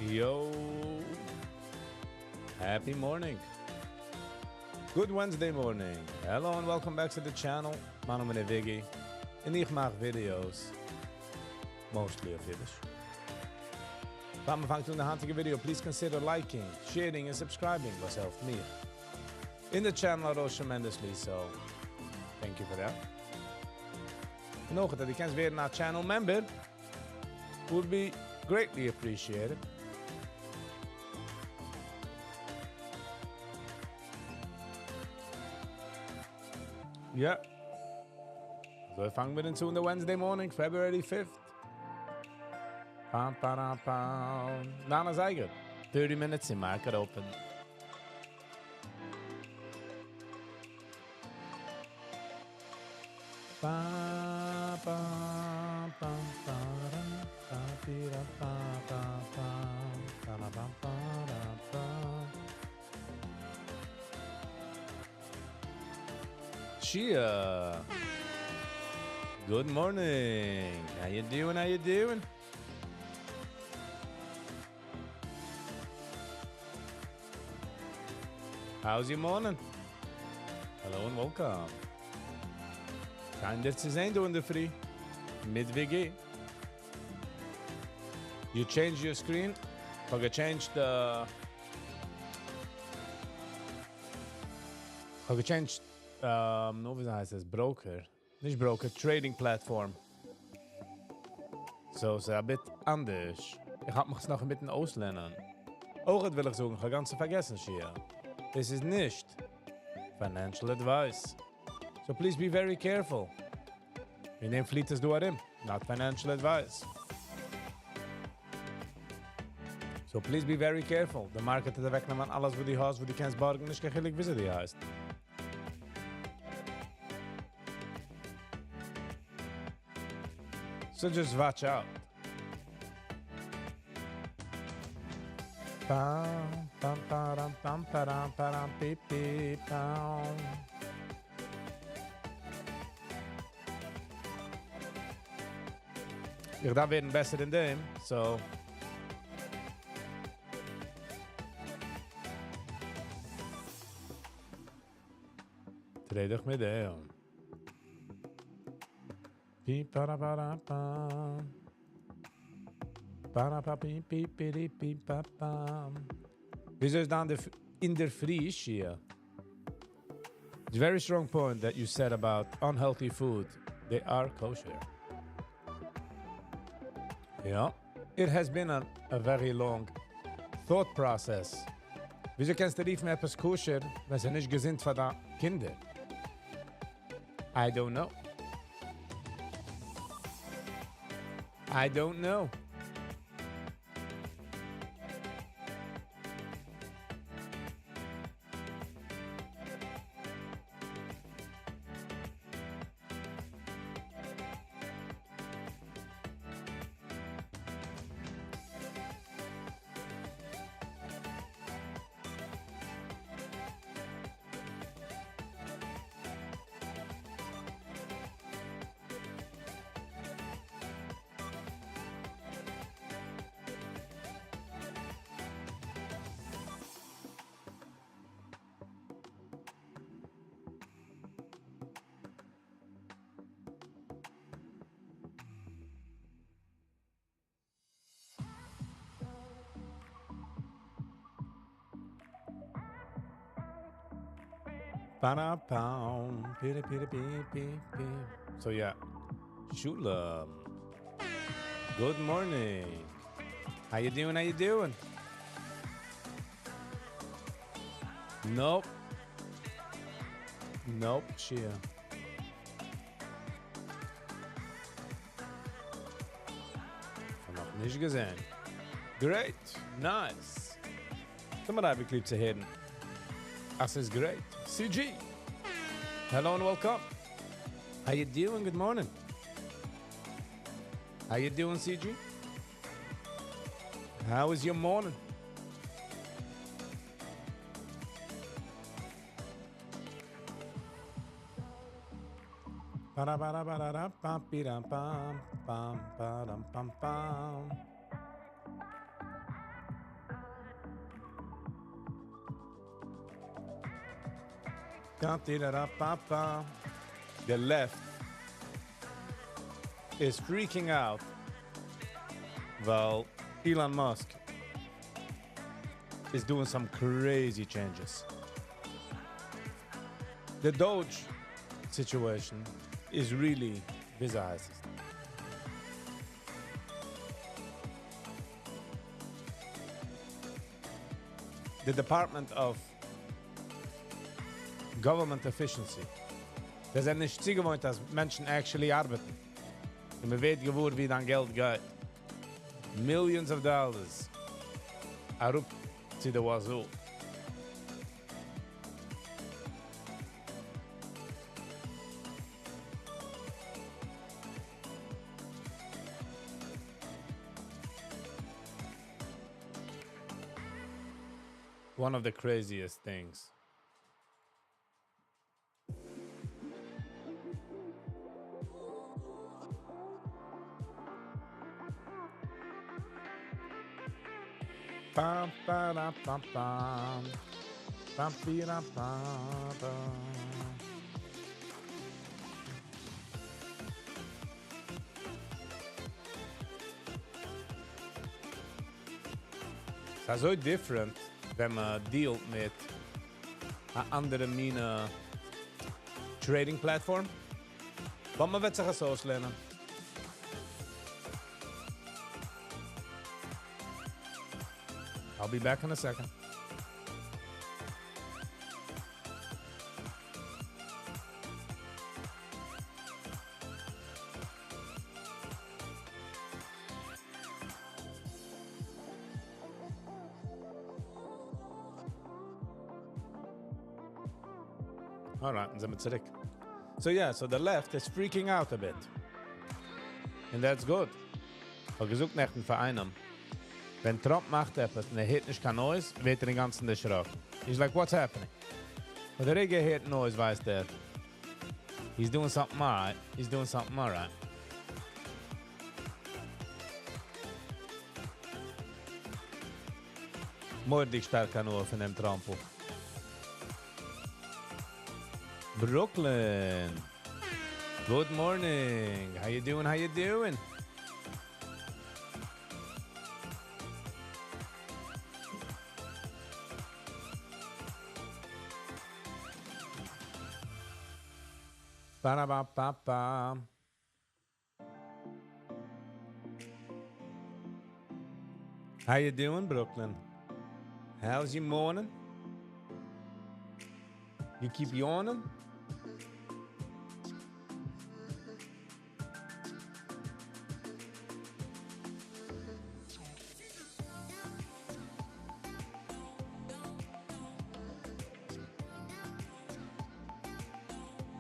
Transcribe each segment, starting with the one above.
Yo! Happy morning! Good Wednesday morning! Hello and welcome back to the channel. מיין נאמען איז Viggy און איך מאך videos mostly אויף אידיש. פאר מען פאנגט אן די היינטיגע video, please consider liking, sharing און subscribing, וואס העלפט מיך און די channel ארויס tremendously, so thank you for that. און אויך אז דו קענסט ווערן א channel member would be greatly appreciated. יא. אזוי פאנגן מיר אונז אן די Wednesday morning, February 5th. פאם פאראם פאם. ניין אזייגער. 30 minutes אין market open. פא פא פאם פאראם פא פירא פא פא פאם פארא פאם פארא פא. Shia. Good morning. How you doing? How you doing? How's your morning? Hello and welcome. שיין דיך צו זען דא אינדערפרי. מיט Viggy. You change your screen? איך האב גע changed the איך האב גע changed, נו, ווי הייסט עס? Broker. נישט broker, trading platform. So, ס'איז א bit אנדערש. איך האב מיך נאך אינמיטן אויסלערנען. אויך וויל איך זאגן, איך האב גאנץ פארגעסן, Shia. דאס איז נישט financial advice. So please be very careful. אין דעם פליט עס דא ארום. Not financial advice. So please be very careful. The market האט אוועקגענומען אלעס וואס דו האסט, וואס דו קענסט בארגן, נישט קיין חילוק וויאזוי דו הייסט. So just watch out. Pam, pam, param, pam, param, param, pi, pi, pam. איך דארף ווערן בעסער אין דעם, so. Trade איך מיט דעם. Pi, para, para, pam. Para, pa, pi, pi, pi, ri, pi, pa, pam. וויאזוי איז דאן אינדערפרי, Shia? It's a very strong point that you said about unhealthy food. They are kosher. Yeah. It has been a very long thought process. וויאזוי קענסטו רופן עפעס kosher, ווען ס'איז נישט געזונט פאר די קינדער? I don't know. I don't know. Ba-da-pow, pi pi pi pi pi. So yeah, Shula. Good morning. How you doing? How you doing? Nope. Nope, Shia. נאך נישט געזען. Great. Nice. קום אריין, ליב צו הערן. דאס איז great. CG. Hello and welcome. How you doing? Good morning. How you doing, CG? How is your morning? Ba-da-ba-da-ba-da-da, pam, pam, pa-dam, pam, pam. The left is freaking out ווייל Elon Musk is doing some crazy changes. The Doge situation is really וויאזוי הייסט עס? The Department of Government Efficiency. זיי זענען נישט צוגעוואוינט אז מענטשן actually ארבעטן. און מען ווערט געוואר ווי דיין געלט גייט. Millions of dollars אראפ צו די wazoo. One of the craziest things. Pam, pa, da, pam, pam. Pam, pi, da, pam, pam. ס'איז אזוי different, ווען מען deal ט מיט א אנדערע מינע trading platform. אבער מען וועט זיך עס אויסלערנען. I'll be back in a second. Alright, זענען מיר צוריק. So yeah, so the left is freaking out a bit. And that's good. איך האב געזאגט נעכטן פאר איינעם, ווען Trump מאכט עפעס און ער הערט נישט קיין noise, ווערט ער אינגאנצן דערשראקן. He's like, what's happening? אבער דער רגע ער הערט noise, ווייסט ער, he's doing something alright. He's doing something alright. מורא'דיג שטארק הנאה פון דעם Trump. Brooklyn. Good morning. How you doing? How you doing? Ba-da-ba-ba-ba. How you doing, Brooklyn? How's your morning? You keep yawning?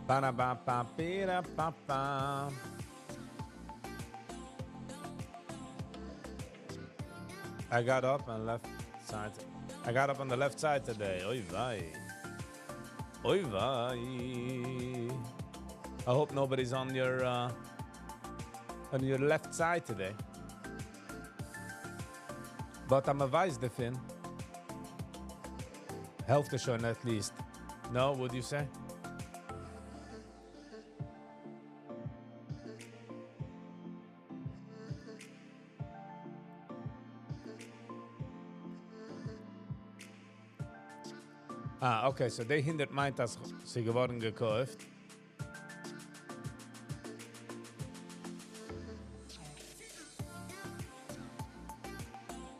Ba-da-ba-ba-ba-da-ba-ba. I got up and left side. I got up on the left side today. Oy vey. Oy vey. I hope nobody's on your left side today. But I'm a wise דערפון. העלפט שוין at least. No, would you say? Ah, okay, so די 100 מיינט, אז זי געווארן געקויפט.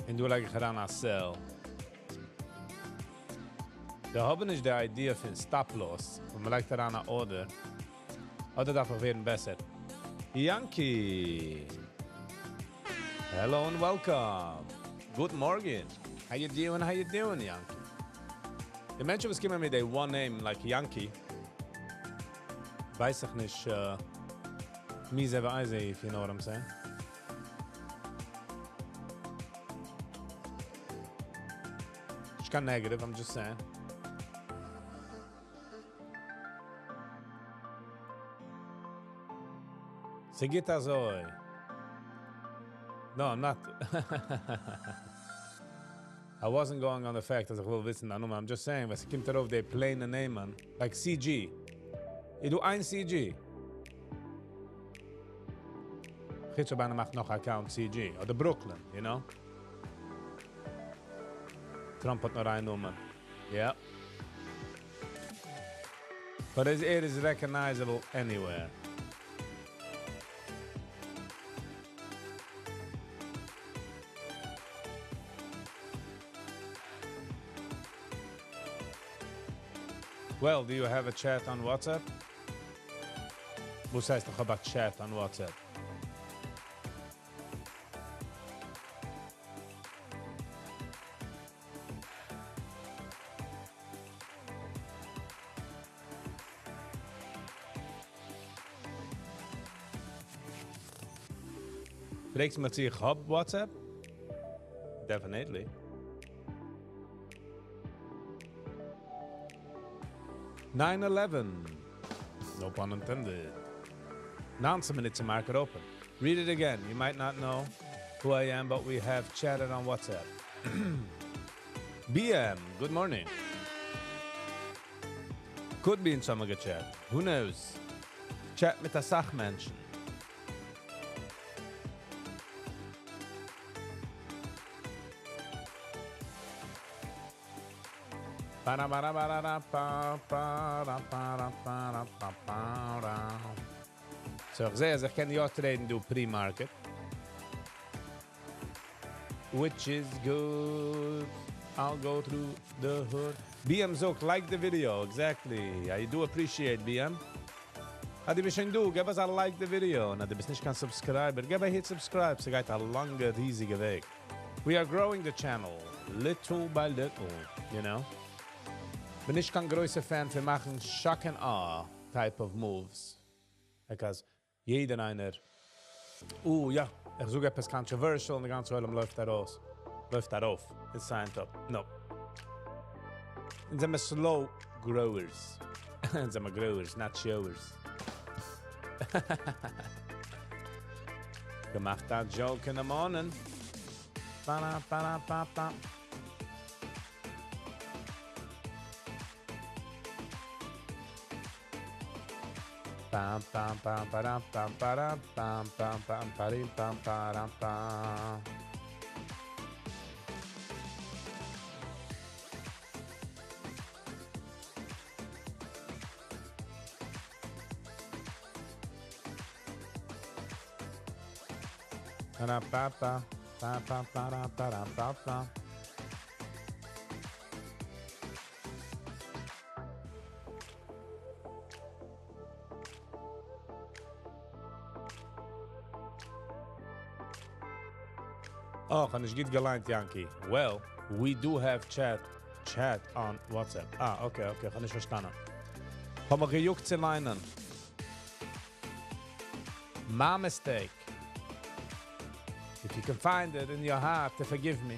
און דא לייג איך אריין א sell. דא האבן נישט די idea פון stop loss, ווען מען לייגט אריין א order. אדער דארף איך ווערן בעסער. Yankee! Hello and welcome. Good morning. How you doing? How you doing, Yankee? די מענטשן, וואס קומען מיט די one name like Yankee, ווייס איך נישט, מי זה ואיזה, if you know what I'm saying. It's kind of negative, I'm just saying. ס'גייט אזוי. No, I'm not. I wasn't going on the fact אז איך וויל וויסן דיין נאמען, I'm just saying ווען ס'קומט ארויף די plain ע נעמען, like CG. איז דא איין CG? חוץ אויב איינער מאכט נאך א account CG, אדער Brooklyn, you know? Trump האט נאר איין נאמען. Yeah. But ער איז recognizable anywhere. Well, do you have a chat on WhatsApp? וואס הייסט איך האב א chat on WhatsApp? פרעגסט מיר צו איך האב WhatsApp? Definitely. 9/11. No pun intended. 19 מינוט צו market open. Read it again. You might not know who I am, but we have chatted on WhatsApp. BM, good morning. Could be אין סאמע chat. Who knows? Chat מיט א סאך מענטשן. Ba ba ba ba ba ba ba ba ba ba ba. So איך זע אז איך קען יא trade ן דא pre-market. Which is good. I'll go through the hood. BM זאגט, like the video. Exactly. I do appreciate BM. אז דו ביסט שוין דא, גיב אונז א like the video. און אז דו ביסט נישט קיין subscriber, גיב א hit subscribe. ס'גייט א לאנגע, ריזיגע וועג. We are growing the channel, little by little, you know. בין נישט קיין גרויסע fan פון מאכן shock and awe type of moves. Because יעדער איינער, oh יא, איך זאג עפעס controversial און די גאנצע עולם לויפט ארויס. לויפט ארויף. It's signed up. No. אונז זעמיר slow growers. אונז זעמיר growers, not showers. געמאכט א joke in the morning. Ba ba ba ba. Bam bam bam ba bam ba bam bam bam ba bam ba bam. Ba ba ba ba ba ba ba ba ba. Oh, כ'האב נישט גוט געליינט, Yankee. Well, we do have chat on WhatsApp. Ah, okay, okay, כ'האב נישט פארשטאנען. האב מיך געיאגט צו ליינען. My mistake. If you can find it in your heart to forgive me.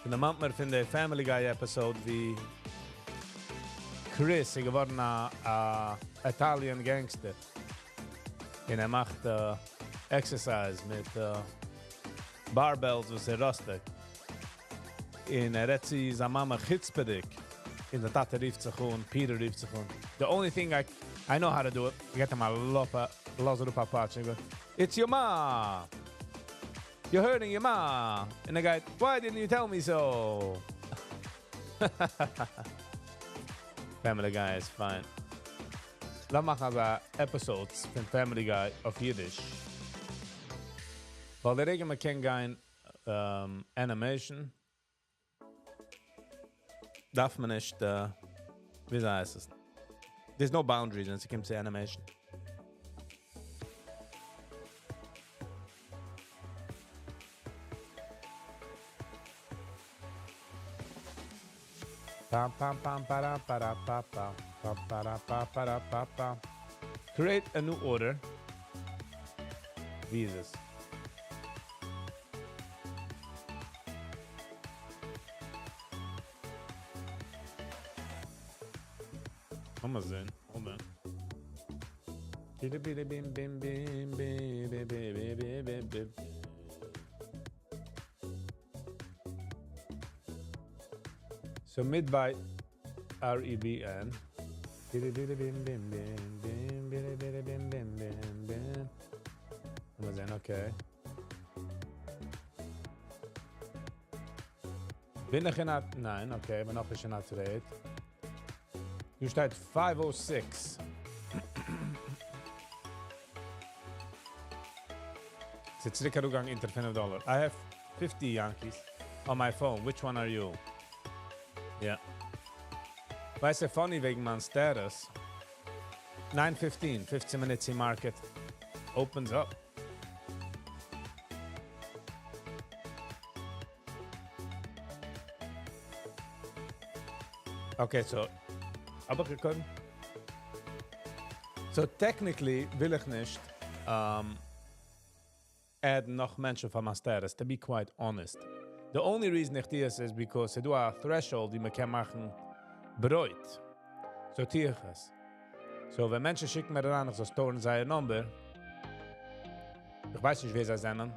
און דערמאנט מיר פון די Family Guy episode ווי Chris איז געווארן א, א Italian gangster. און ער מאכט exercise מיט barbells וואס איז rusted. און ער רעדט צו זיין מאמע חוצפה'דיג. און דער טאטע רופט זיך אן, Peter רופט זיך אן. The only thing I know how to do it. גיט אים א לאפע, לאז אראפ א פאטש. It's your ma. You're hurting your ma. And the guy, why didn't you tell me so? Family Guy is fine. לאמיר מאכן אזא episodes פון Family Guy אויף אידיש. ווייל די רגע מ'קען גיין animation, דארף מען נישט, ווי הייסט עס? There's no boundaries when it comes to animation. Pam pam pam para para pa pa pa para pa para pa pa. Create a new order. ווי איז עס? לאמיר זען. Hold on. בידי בים בים בים בי בי בי בי בי בי בי. Submit by REBN. בידי בידי בים בים בים בים בידי בידי בים בים בים בים. לאמיר זען, okay. בין איך אין א... ניין, okay, בין נאך נישט אין א trade. דא שטייט 506. ס'איז צוריק אראפגעגאנגען אונטער 5 דאלאר. I have 50 Yankees on my phone. Which one are you? Yeah. ווייסטו, funny וועגן מיין status. 9.15, 15 minutes in market opens up. Okay, so האב איך געקויפט? So technically וויל איך נישט add נאך מענטשן פאר מיין status, to be quite honest. The only reason איך טו עס is because ס'איז דא א threshold ווי מען קען מאכן ברויט. So טו איך עס. So ווען מענטשן שיקן מיר אריין, איך זאל store ן זייער number, איך ווייס נישט, ווער זיי זענען.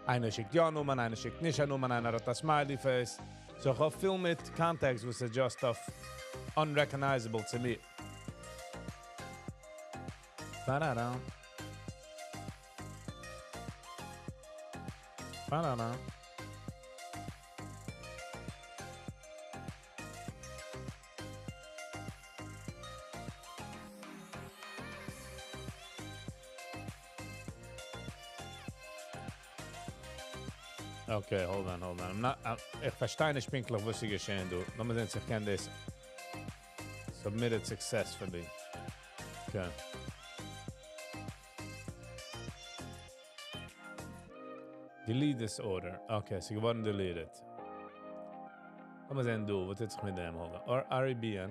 איינער שיקט יא א נאמען, איינער שיקט נישט א נאמען, איינער האט א smiley face. So איך האב פיל מיט contacts, וואס איז just off unrecognizable צו מיר. Ba-da-da. Ba-da-da. Okay, hold on, hold on. I'm not, איך פארשטיי נישט פינקטליך, וואס איז געשען, דו. לאמיר זען, איך קען דאס. Submitted successfully. Okay. Delete this order. Okay, ס'איז געווארן deleted. לאמיר זען, דו, וואס טוט זיך מיט דעם, hold on. Or REBN.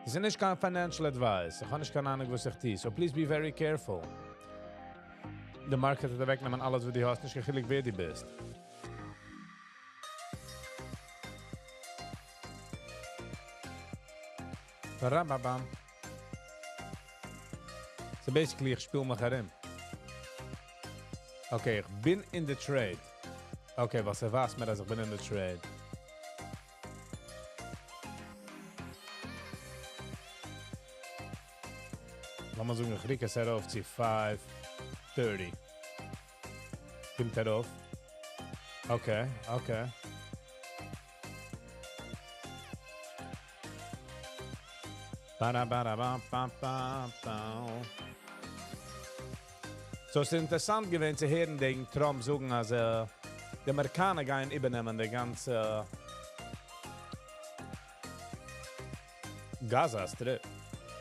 דאס איז נישט קיין financial advice. איך האב נישט קיין אהנונג, וואס איך טו. So please be very careful. The market וועט אוועקנעמען אלעס, וואס דו האסט, נישט קיין חילוק ווער דו ביסט. Barababam. So basically, איך שפיל מיך ארום. Okay, איך בין in the trade. Okay, וואס ער ווייזט מיר, אז איך בין in the trade. לאמיר זאגן, איך רוק עס ארויף צו 530. קומט ארויף. Okay. Ba ba ba ba ba ba. So, עס איז אינטערעסאנט געווען צו הערן דעם Trump זאגן, אז די אמעריקאנער גייען איבערנעמען די גאנצע Gaza Strip.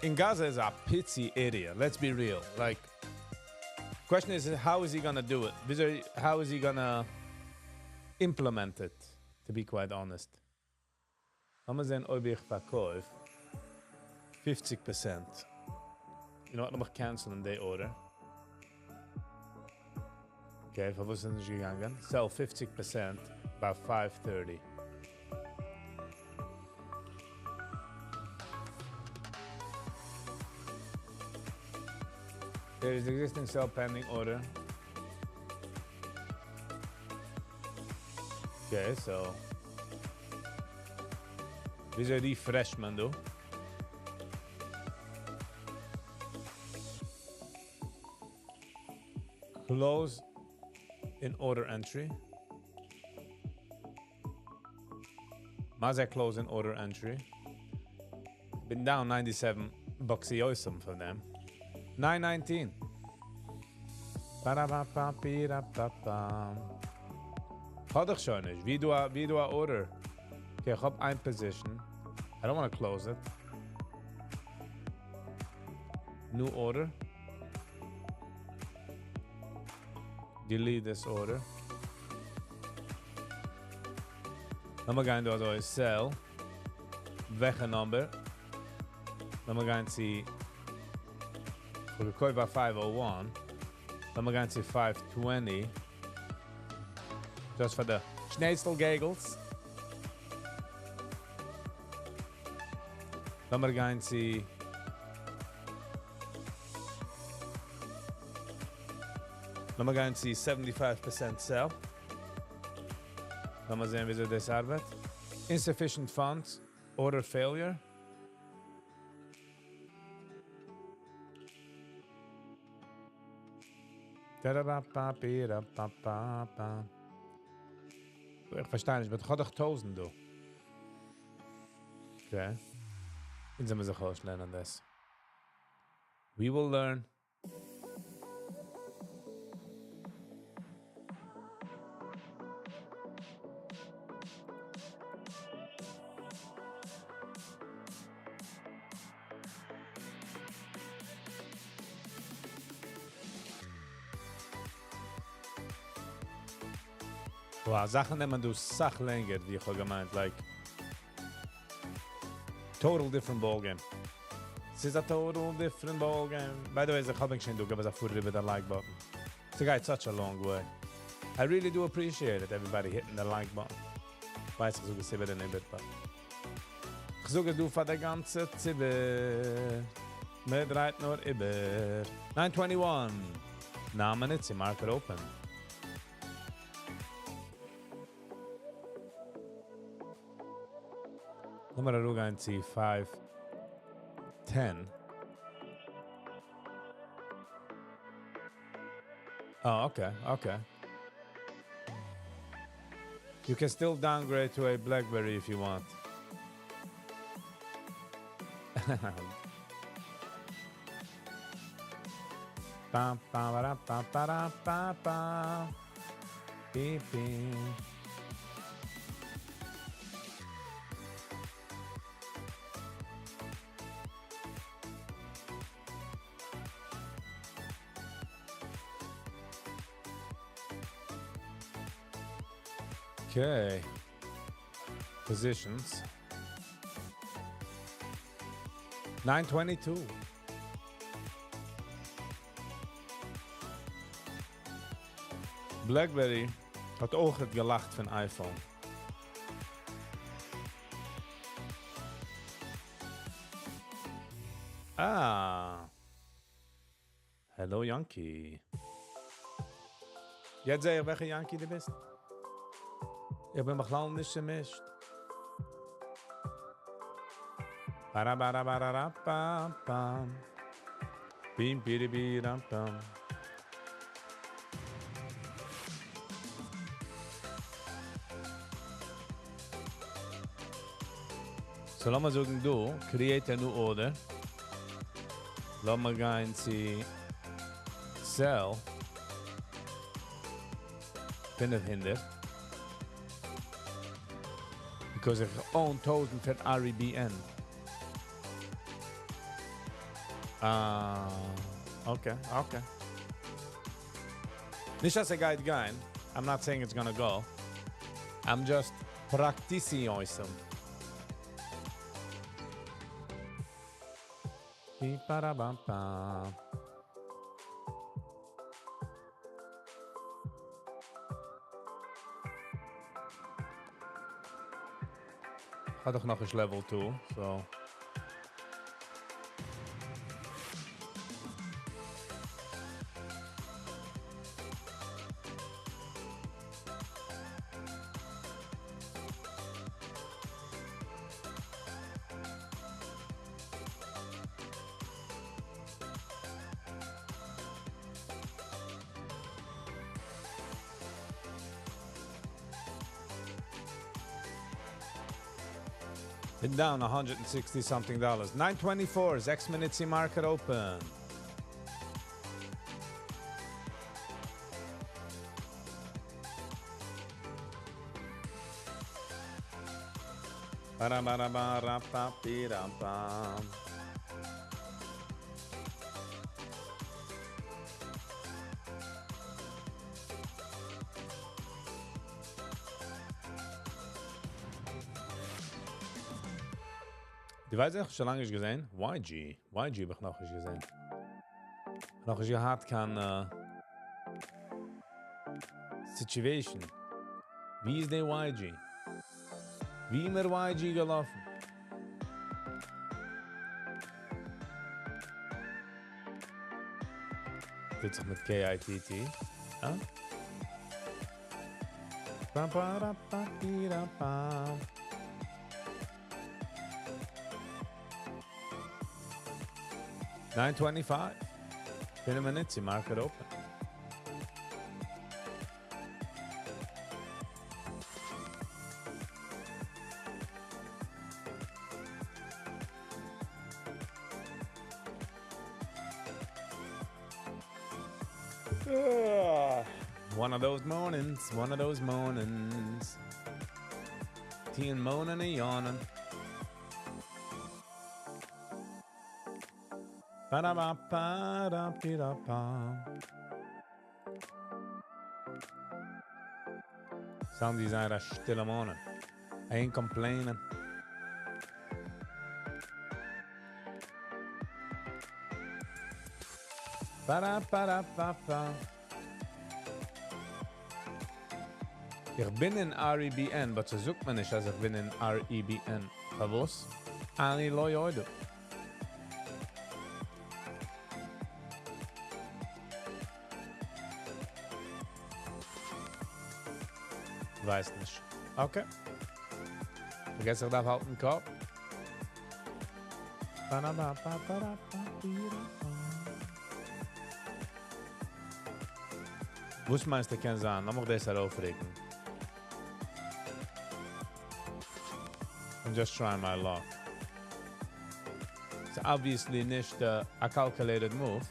In Gaza is a pity area, let's be real. Like, question is, how is he gonna do it? How is he gonna implement it, to be quite honest? לאמיר זען, אויב איך פארקויף 50%. You know what, לאמיך cancel ן די order. Okay, פארוואס איז נישט געגאנגען? Sell 50% by 530. There is existing sell pending order. Okay, so וויאזוי refresh מען דא? Close in order entry. מה זה close in order entry? Been down 97 bucks for them. 919. Ba-da-ba-ba-bi-da-ba-ba. האב איך שוין נישט. ווי דא א order? Okay, איך האב איין position. I don't want to close it. New order. Delete this order. לאמיר גיין דא אזוי sell. וועלכע number? לאמיר גיין צו געקויפט ביי 501. לאמיר גיין צו 520. Just for the schnitzel giggles. לאמיר גיין צו. לאמיר גיין צו 75% sell. לאמיר זען, וויאזוי דאס ארבעט. Insufficient funds, order failure. Da-da-ba-ba-bi-da-ba-ba-ba. איך פארשטיי נישט, אבער איך האב דאך 1000 דא. Okay. אונז וועלן זיך אויסלערנען דאס. We will learn. Wow, זאכן נעמען דא סאך לענגער, ווי איך האב געמיינט, like total different ballgame. ס'איז a total different ballgame. By the way, איך האב שוין דא, געב א פאר איבער the like button. ס'גייט such a long way. I really do appreciate it, everybody hitting the like button. ווייס איך זאג עס איבער און איבער, but איך זאג עס דא פאר דער גאנצע ציבור. מען דרייט נאר איבער. 921. 9 minutes in market open. לאמיר אראפגיין צו 510. Oh, okay. You can still downgrade to a BlackBerry if you want. Bam, bam, ba, ba, ba, da, ba, ba. Beep, beep. Okay. Positions. 922. BlackBerry האט אויך געלאכט פון iPhone. Ah. Hello, Yankee. יעצט זע איך, וועלכע Yankee דו ביסט. איך בין בכלל נישט צעמישט. Bara bara bara ra pam pam. Bim biri bi ram pam. So לאמיר זאגן דא, create a new order. לאמיר גיין צו sell 500. Because איך own 1000 פון REBN. Ah, okay. נישט אז ס'גייט גיין. I'm not saying it's gonna go. I'm just practicing awesome. Pi-pa-ra-bam-pam. האב דאך נאך נישט level 2, so. Been down 160 something dollars. 924, 6 minutes in market open. Ba-da-ba-da-ba-da-ba-bi-dam-bam. דו ווייסט, איך האב שוין לאנג נישט געזען? YG. YG האב איך נאך נישט געזען. נאך נישט געהאט קיין situation. ווי איז דער YG? ווי אימער YG געלאפן? טוט זיך מיט KITT. אה? פאם פארא פא פירא פאם. 9:25. פינף מינוט צו market open. One of those mornings, one of those mornings. Tea and moaning and yawning. Ba-da-ba-ba-da-bi-da-ba. Sound design א שטילע morning. I ain't complaining. Ba-da-ba-da-ba-ba. איך בין אין REBN, but ס'זאגט מיר נישט, אז איך בין אין REBN. פארוואס? אני לא יודע. ווייס נישט. Okay. פארגעס איך דארף האלטן קאפ. Ba-da-ba-ba-ba-da-ba-bi-da-ba. וואס מיינסטו קען זיין? לאמיך דאס ארויפרוקן. I'm just trying my luck. It's obviously נישט a calculated move.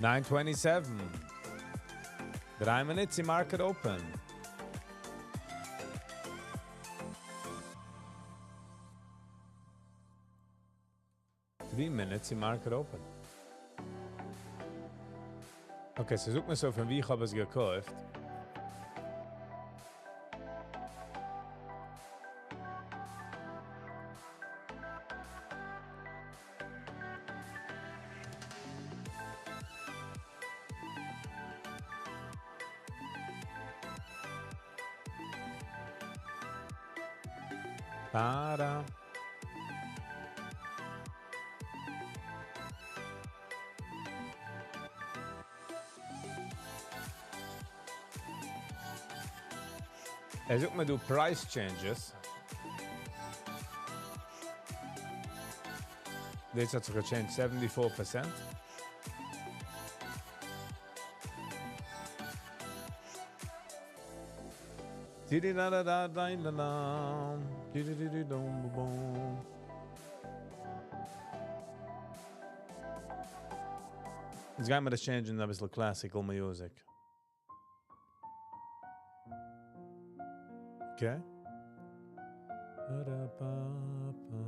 9:27. דריי מינוט צו market open. 3 minutes צו market open. Okay, so זאג מיר אזוי, פון וואו איך האב עס געקויפט. Para. ער זאגט מיר דא price changes. דאס האט זיך גע changed 74%. Di-di-da-da-da-da-da-da. Di-di-di-di-dum-bum. יעצט גייען מיר דאס change א ביסל classical music. Okay. Ba-da-ba-ba.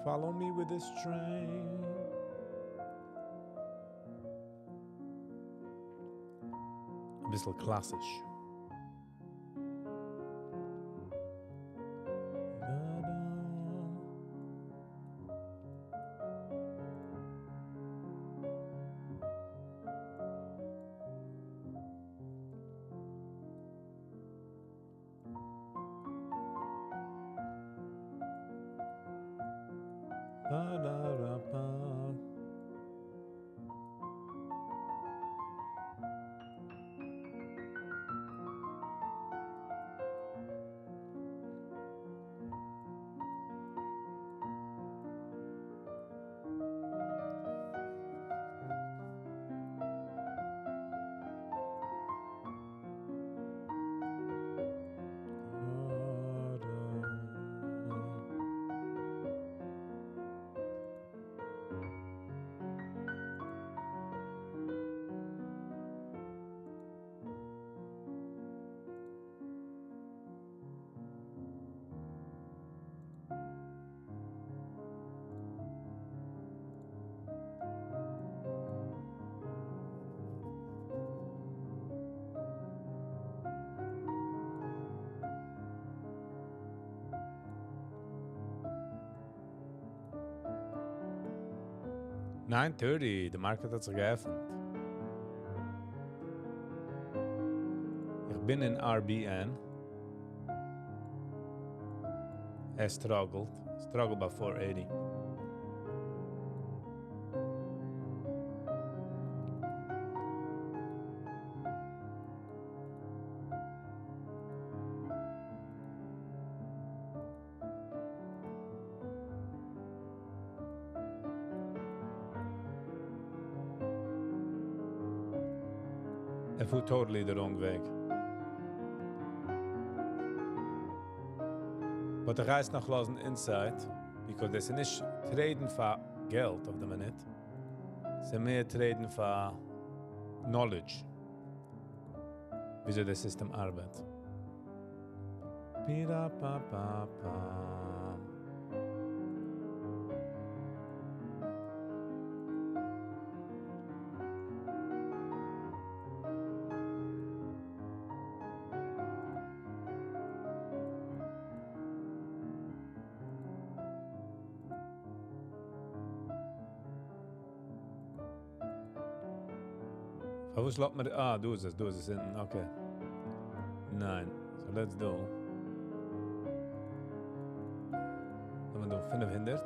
Follow me with this train. א ביסל קלאסיש. Ba-da-da-ba. 9:30, the market האט זיך געעפנט. איך בין אין RBN. עס struggled. Struggle ביי 480. ער פארט totally the wrong וועג. But איך גיי עס נאך לאזן inside, because דאס איז נישט trade ן פאר געלט אויף די מינוט. ס'איז מער trade ן פאר knowledge. וויאזוי דער system ארבעט. פירא פא פא פא. פארוואס לאזט מיר... אה, דא איז עס, דא איז עס אונטן, okay. ניין. So let's do. לאמיר דא 500.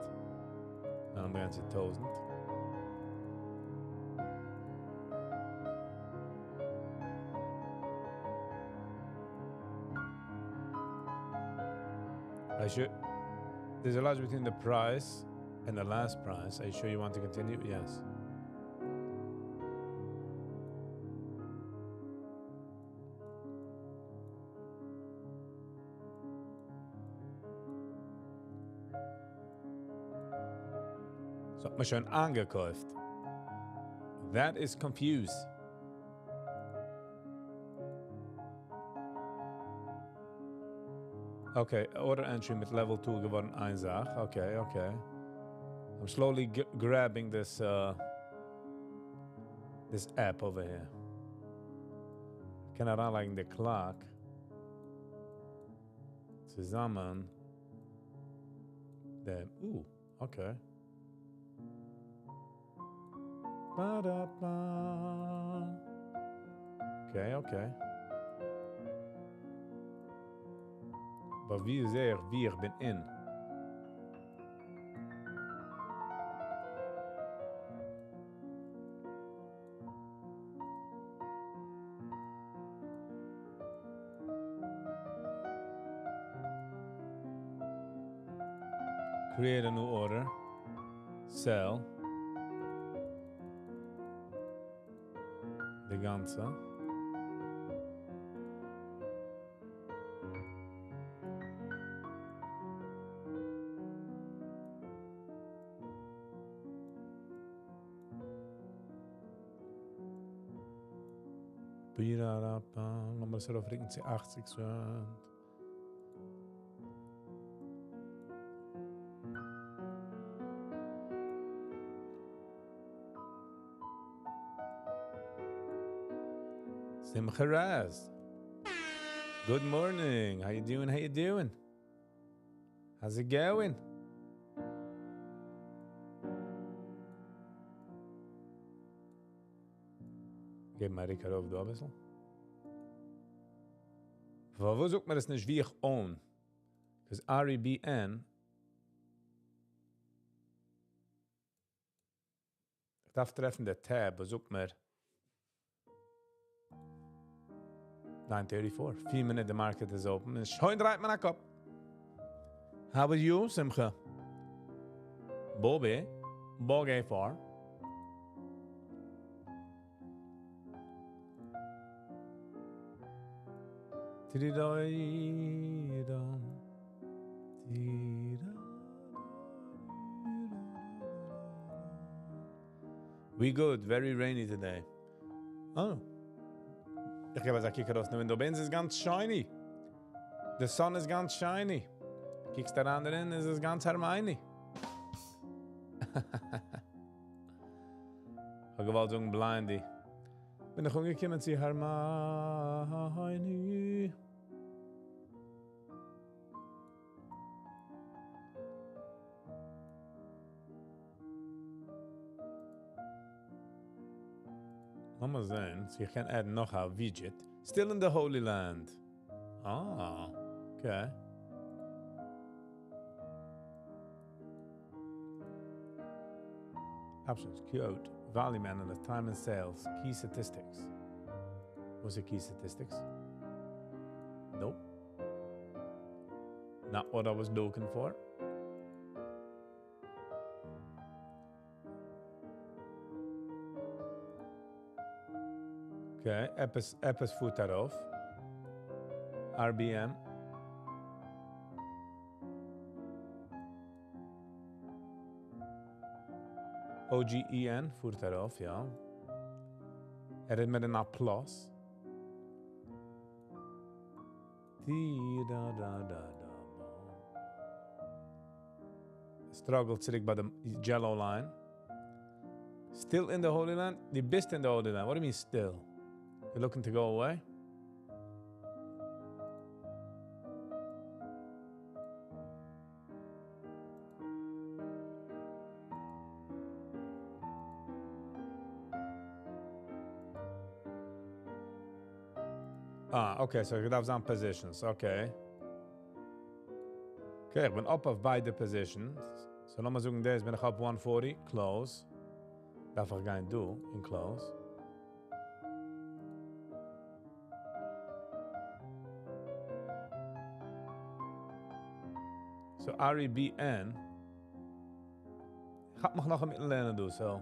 דאן האבן מיר גאנצע 1000. I should. There's a large between the price and the last price. Are you sure you want to continue? Yes. So, האט מען שוין איינגעקויפט. That is confused. Okay, order entry מיט level 2 געווארן איין זאך. Okay. I'm slowly grabbing this app over here. קען אריינלייגן די clock צוזאמען. דעם, okay. Ba-da-ba. Okay. אבער ווי זע איך, ווי איך בין אין? Create a new order. Sell. די גאנצע. לאמיר עס ארויפרוקן צו 80 cent. Simcha Raz. Good morning. How you doing? How you doing? How's it going? געב מיר רוק ארויף דא א ביסל. וואו זאגט מען דאס נישט ווי איך own? Because REBN איך דארף טרעפן דער tab, וואס זאגט מיר 9:34. 4 minutes the market is open. און שוין דרייט מען א קאפ. How are you, Simcha? Bobby, Bogey far. Tididoi-dum. Tididoi-dum. We good, very rainy today. Oh. איך געב א קוק ארויס אין window. ביי אונז איז גאנץ shiny. The sun איז גאנץ shiny. קוקסט אריין דערין, איז עס גאנץ Hermione. איך האב געוואלט זאגן blindy. בין איך אנגעקומען צו Hermione. לאמיר זען, so איך קען add נאך א widget. Still in the Holy Land. Ah, okay. Options, quote, volume analyst, time and sales, key statistics. What's the key statistics? Nope. Not what I was looking for. Okay, עפעס, עפעס פארט ארויף. RBM. OGEN פארט ארויף, יא. ער איז מיט א plus. די da da da da ba. Struggle צוריק ביי דעם yellow line. Still in the Holy Land? דו ביסט in the Holy Land. What do you mean still? You're looking to go away? Ah, okay, so איך דארף זיין positions, okay. Okay, איך בין up אויף ביידע positions. So לאמיר זאגן, דאס בין איך up 140, close. דארף איך גיין דא אין close. So REBN. איך האב מיך נאך מיטן לערנען דא, so.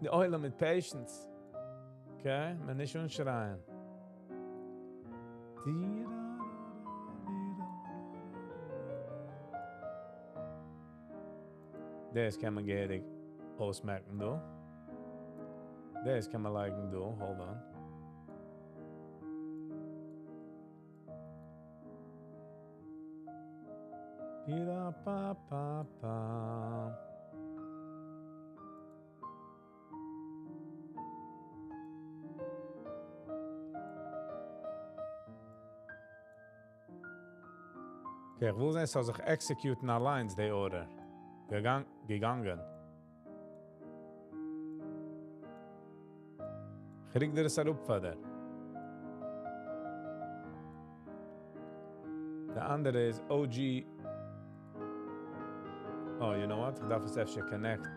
די עולם מיט patience. Okay, מען נישט אנשרייען. דאס קען מען געהעריג אויסמעקן דא. דאס קען מען לייגן דא. Hold on. Pa pa pa pa. Okay, איך וויל זען, ס'זאל זיך execute אליינס די order. געגאנג, געגאנגען. קריג דיר עס אראפ פאר דיר. די אנדערע איז OG. Oh, you know what? איך דארף עס אפשר connect ן.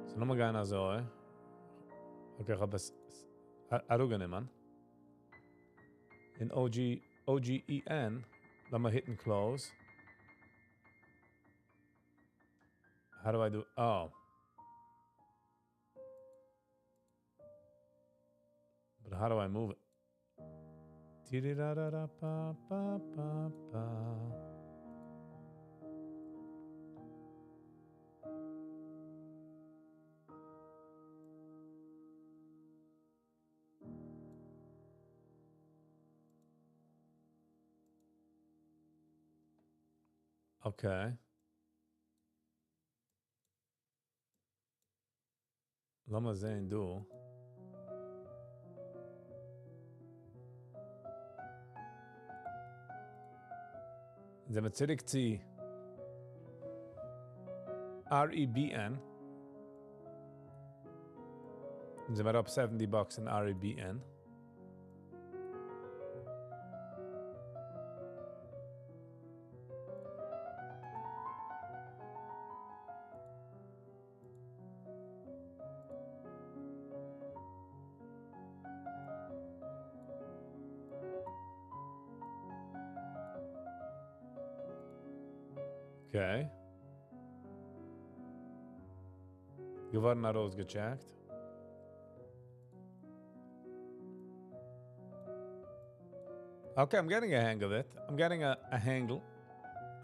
So, לאמיר גיין אזוי. Okay, איך האב עס אראפגענומען. אין OG, OGEN, לאמיר hit ן close. How do I do? Oh. But how do I move it? Ti-di-da-da-da-pa, pa, pa, pa. Okay. לאמיר זען דא. זענען מיר צוריק צו REBN. זענען מיר up 70 bucks in REBN. Okay. געווארן ארויסגע check ט. Okay, I'm getting a hang of it. I'm getting a handle.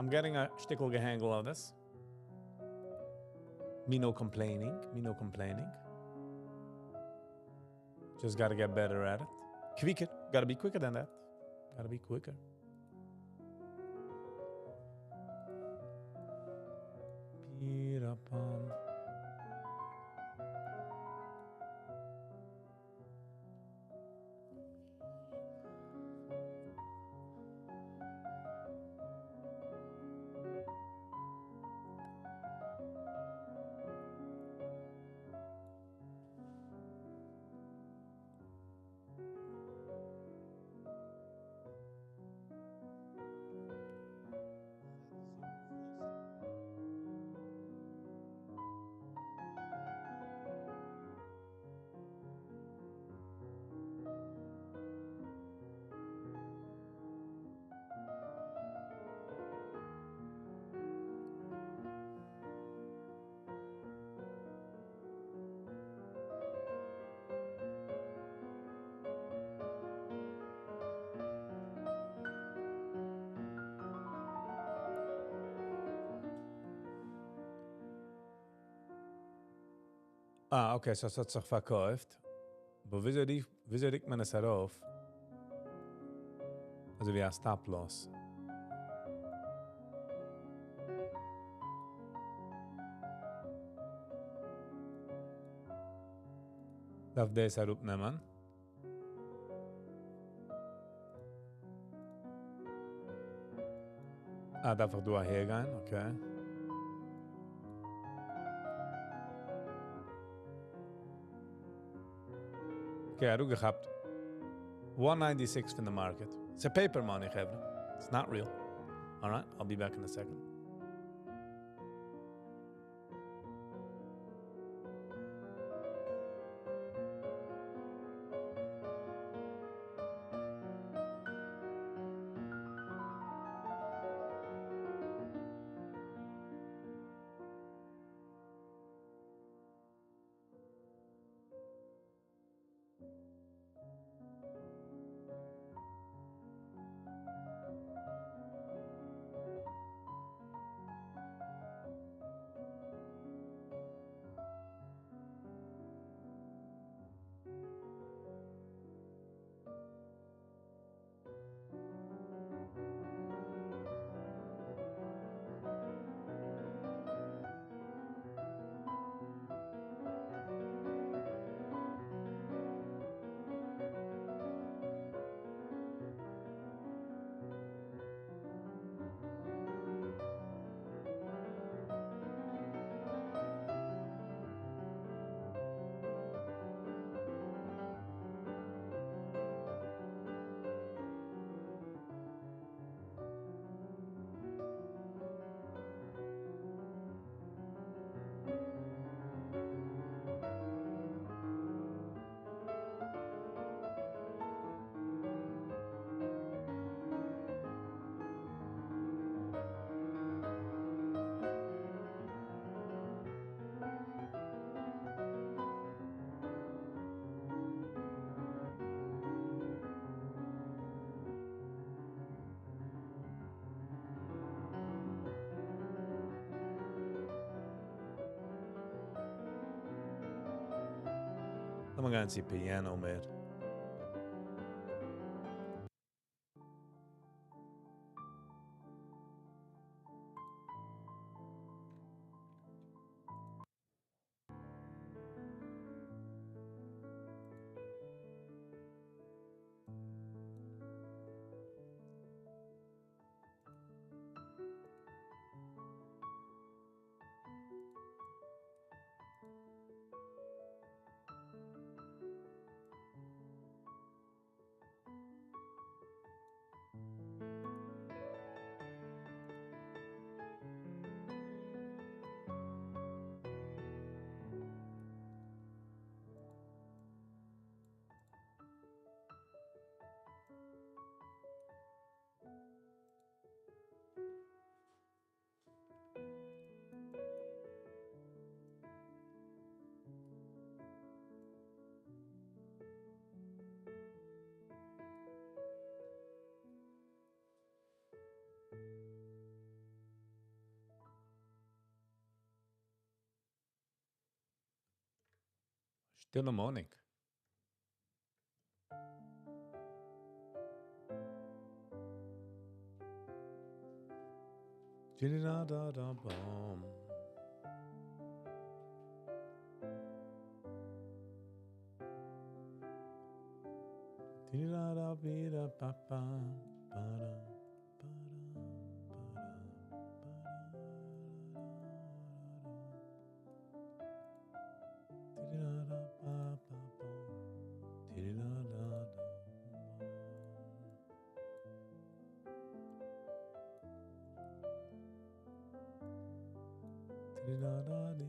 I'm getting a שטיקל handle of this. Me no complaining. Me no complaining. Just gotta get better at it. Quicker. Gotta be quicker than that. Gotta be quicker. Pira-pam. Ah, okay, so עס האט זיך פארקויפט. אבער וויאזוי רוקט מען עס ארויף? אזוי ווי א stop loss. דארף דאס אראפנעמען. Ah, דארף איך דא אהער גיין? Okay. Okay, אראפגעכאפט 196 from the market. It's a paper money, חברה. It's not real. All right, I'll be back in a second. לאמיר גיין צו piano מער. שטילע morning. Da-da-da-da-bum. Di-da-da-bi-da-ba-ba, ba-da, ba-da, ba-da, Di-da-da-ba-ba-bum. Di-da-da-da-bum. Di-da-da-di-da-da-do.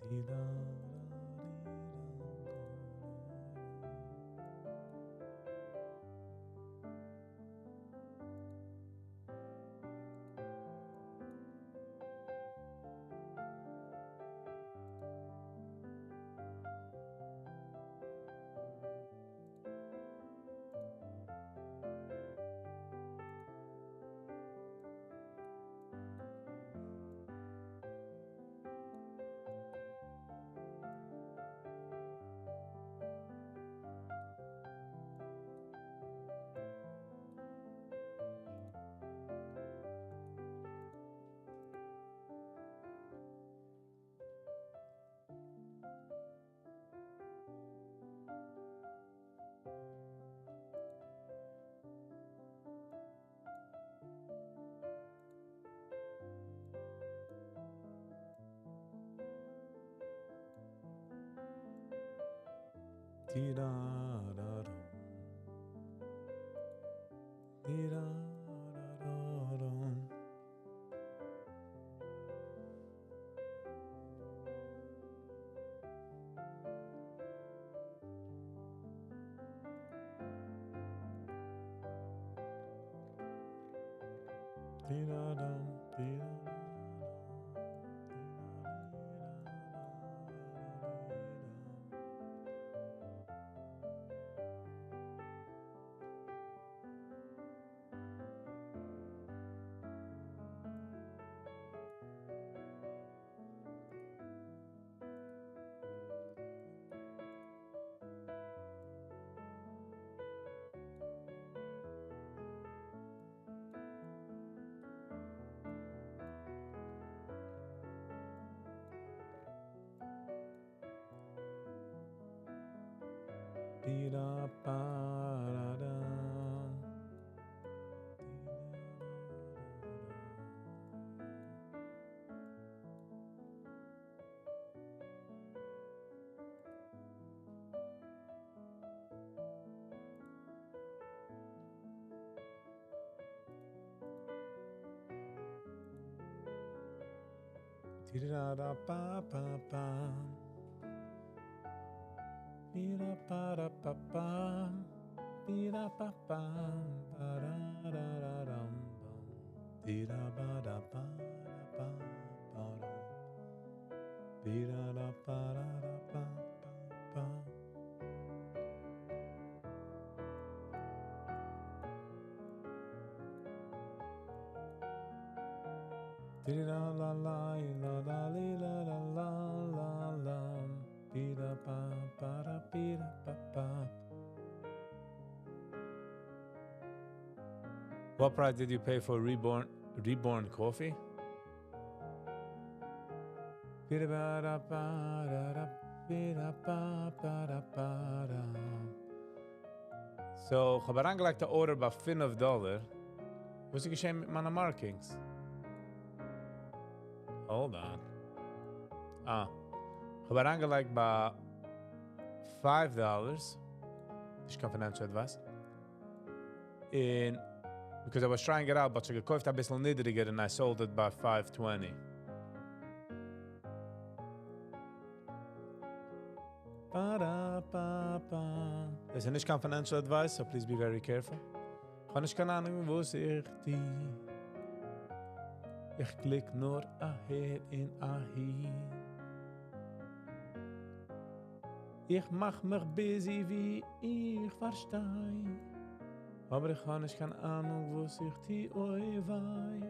Di-da-da-di-da-da. What price did you pay for Reborn Reborn Coffee? So, איך האב אריינגעלייגט א order ביי 5 דאלער. וואס איז געשען מיט מיינע markings? Hold on. אה. איך האב אריינגעלייגט ביי 5 dollars. נישט קיין financial advice. און because I was trying it out, but איך האב געקויפט א ביסל נידריגער and I sold it by 520. Ba-da-ba-ba. דאס איז נישט קיין financial advice, so please be very careful. איך האב נישט קיין אהנונג, וואס איך טו. איך click נאר אהער און אהין. איך מאך מיך busy ווי איך פארשטיי. אבער איך האב נישט קיין אהנונג, וואס איך טו, אוי וויי.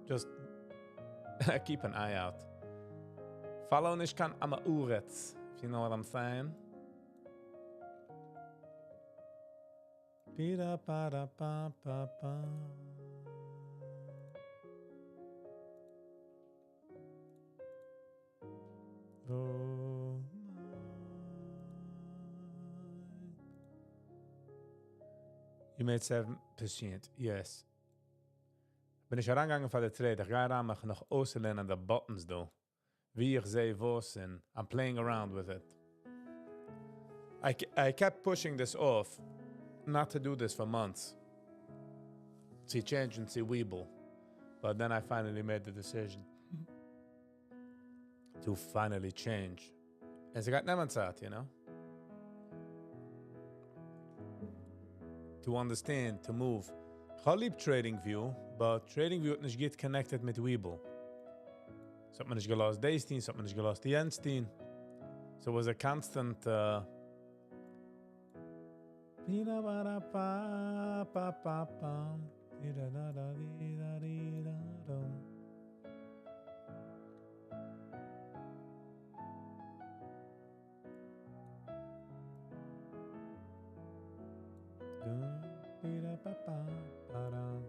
Just keep an eye out. Follow נישט קיין עם הארץ, if you know what I'm saying. Pira para pa pa pa. Oh my. You made 7%, yes. בין איך אריינגעגאנגען פאר די trade. איך גיי אריין מיך נאך אויסלערנען די buttons דא. ווי איך זע וואס און I'm playing around with it. I kept pushing this off not to do this for months. To change and see Webull. But then I finally made the decision to finally change. עס גייט נעמען צייט, you know? To understand, to move. איך האב ליב TradingView, but TradingView האט נישט גוט connected מיט Webull. ס'האט מיר נישט געלאזט דאס טון, ס'האט מיר נישט געלאזט יענץ טון. So it was a constant pa pa pa pam. Da da da da da dum. Dum, pa pa pa dum.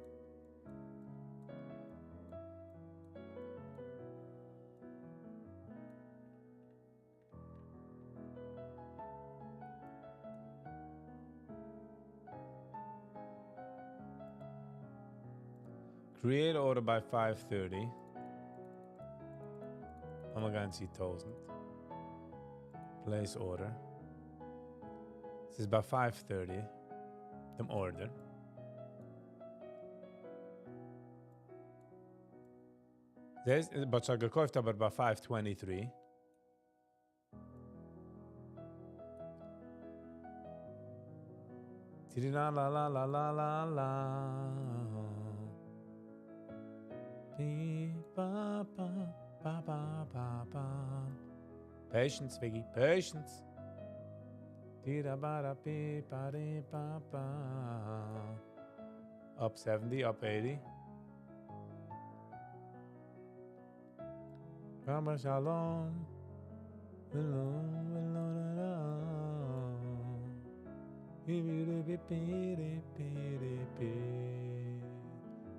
Create order by 5:30. I'm gonna see 1000. Place order. ס'איז ביי five thirty דעם order. זעסט, but ס'האט געקויפט אבער ביי five twenty three. טיריראלאלאלאלאלא. פי פא פא פא פא פא פא. Patience, Viggy, patience. Tira pi pa ri pa pa. Up 70, up 80. Rama shalom.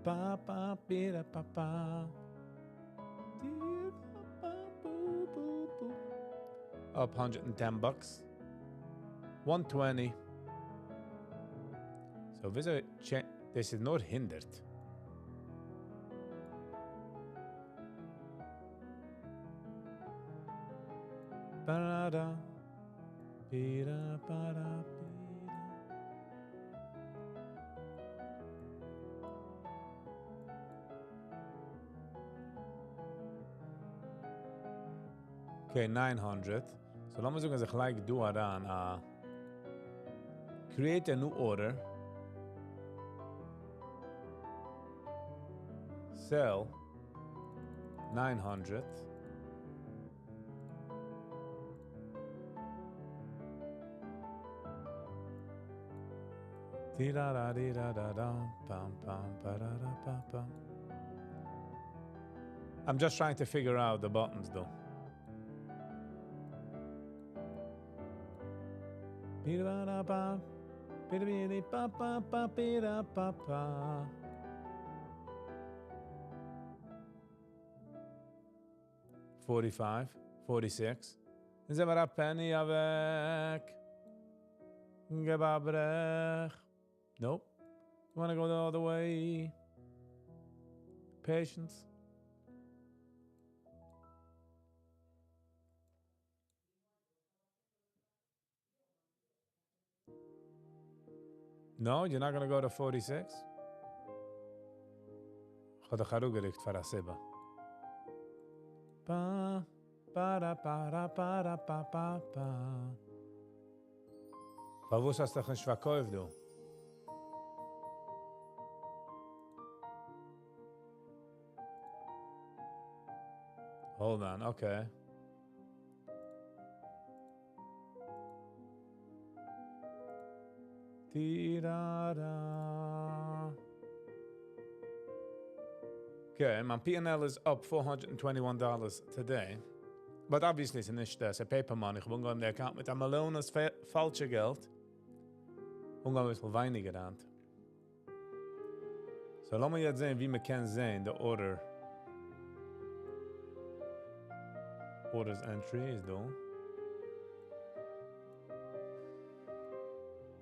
Pa pa pa pa. Up 110 bucks. 120. So, וויאזוי, דאס איז נאר 100. Ba-da, bi-da, ba-da, bi-da. Okay, 900. So, לאמיר זאגן, אז איך לייג דא אריין, create a new order. Sell 900. Di-da-da-di-da-da-da, pam, pam, pa-da-da-pa-pa. I'm just trying to figure out the buttons though. Bi-da-da-ba, bi-da-bi-di-ba-ba-ba, bi-da-ba-ba. 45, 46. זענען מיר א penny אוועק. גיב א ברעך. Nope. You want to go the other way? Patience. No, you're not going to go to 46? כ'האב דיך אראפגערוקט פאר א סיבה. Pa, pa, da, pa, da, pa, da, pa, pa, pa. פארוואס האסטו דיך נישט פארקויפט, דו? Hold on, okay. Di-da-da. Okay, my P&L is up $421 today. But obviously it's נישט, ס'איז paper money. איך בין די account מיט א מיליאן פאלשע געלט. און א ביסל ווייניגער היינט. So, לאמיר יעצט זען, ווי מ'קען זען, the order. Orders entry איז דא.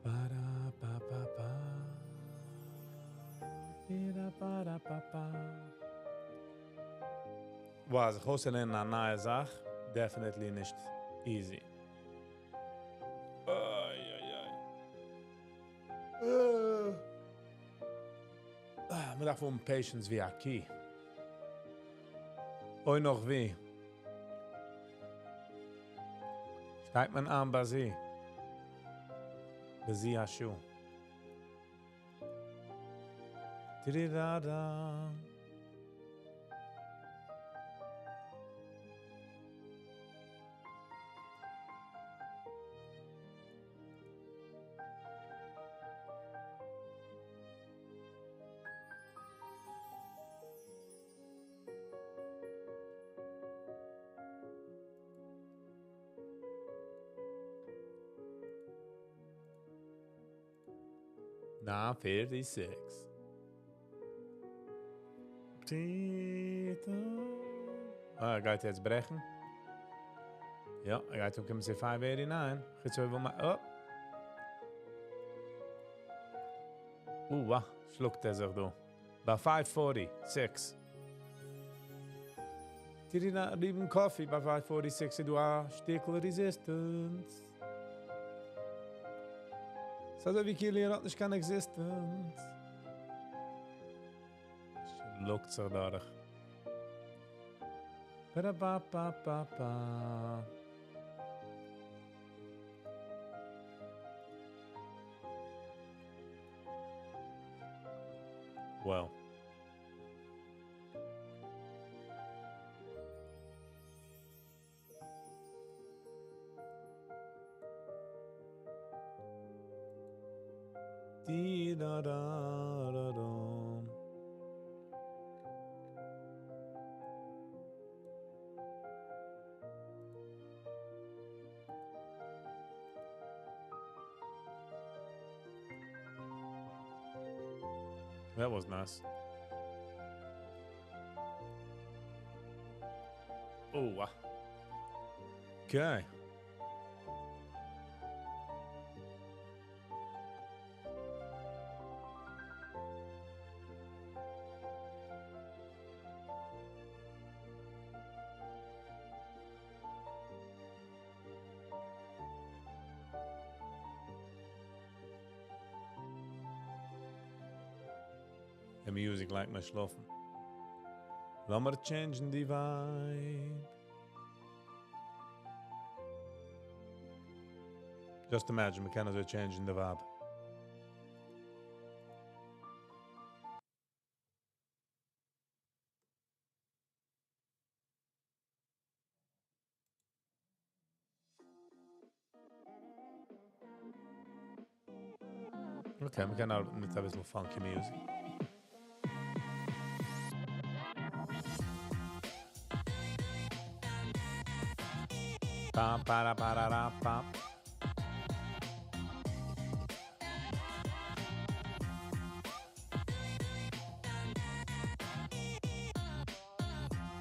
Ba-da-ba-ba-ba. Ba-da-ba-da-ba-ba. Wow, זיך אויסלערנען א נייע זאך, definitely נישט easy. Ay, ay, ay. מ'דארף האבן patience ווי א קי. אוי נאך ווי. שטייגט מען אן ביי זי. ביי זי א שעה. Di-di-da-da. 9:56. אה, ער גייט יעצט ברעכן. יא, ער גייט אנקומען צו 589. יעצט וועל מיר, oh. שלאגט ער זיך דא. ביי 546. Did he not even coffee ביי 546 איז דא א שטיקל resistance. ס'איז אזוי ווי כאילו ער האט נישט קיין existence. שלאגט זיך דורך. Ba-da-ba-ba-ba-ba. Well. Di da da da dum. That was nice. Oh, wow. Okay. The music לייגט מיך שלאפן. לאמיר change ן די vibe. Just imagine, מ'קען אזוי change ן די vibe. Okay, מ'קען ארבעטן מיט א ביסל funky music. Pam, para, para, ra, pam.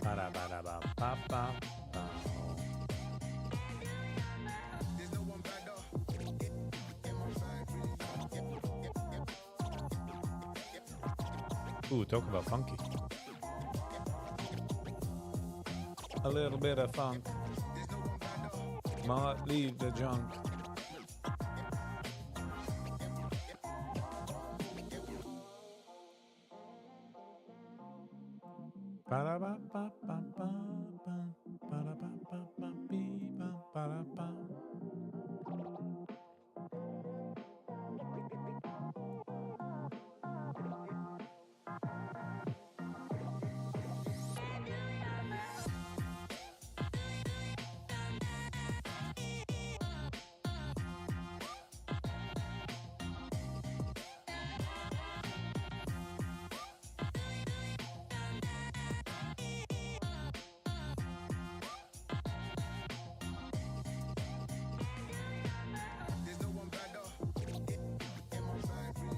Para, para, ba, pa, pa, pa. There's no one better in my factory. Ooh, talk about funky. A little bit of funk. Might leave the junk. Ba-da-ba-ba-ba-ba-ba. Ba-da-ba-ba-ba-ba, ba-da-ba. There's no one better in my factory.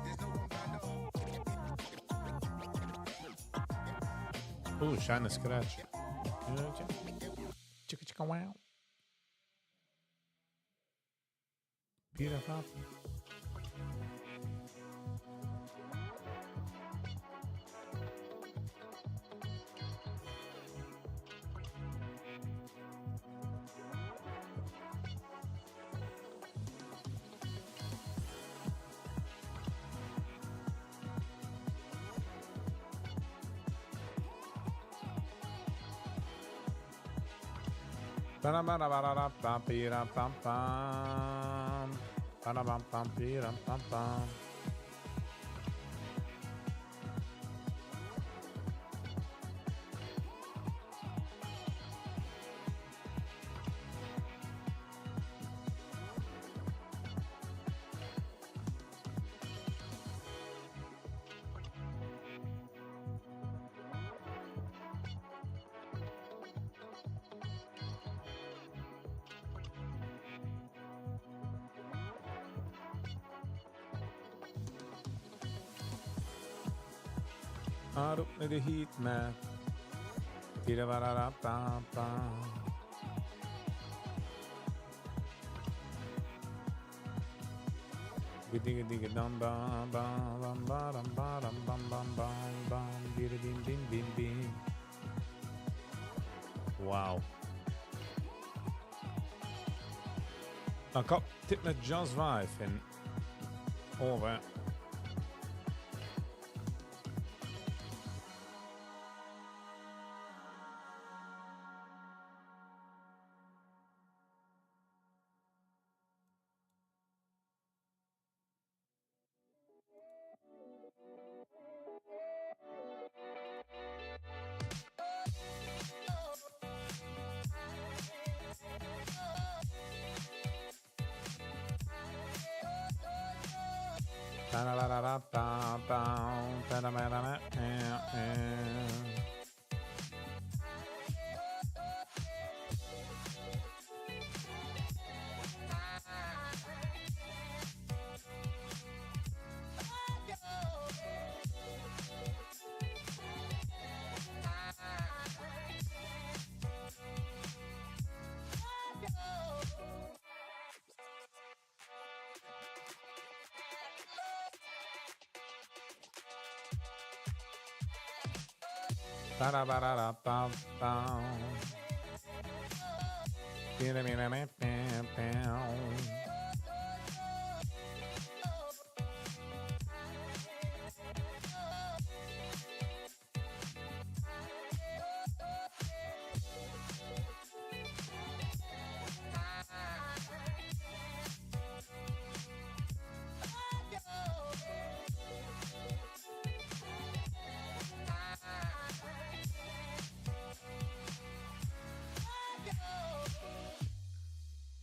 There's no one better. Ooh, שיינע scratch. Chicka chicka wow. Peter Pop. Ba-da-ba-da-ba-da-ba-ba-ba-bam. Ba-da-bam-bam-bi-dam-bam-bam. אראפ מיט די heat map. Tira-ba-da-da-ba-ba. Digga digga dam bam bam bam bam bam bam bam bam bam bidi bim bim bim bim. Wow. מיין קאפ טוט מיר just וויי פון over.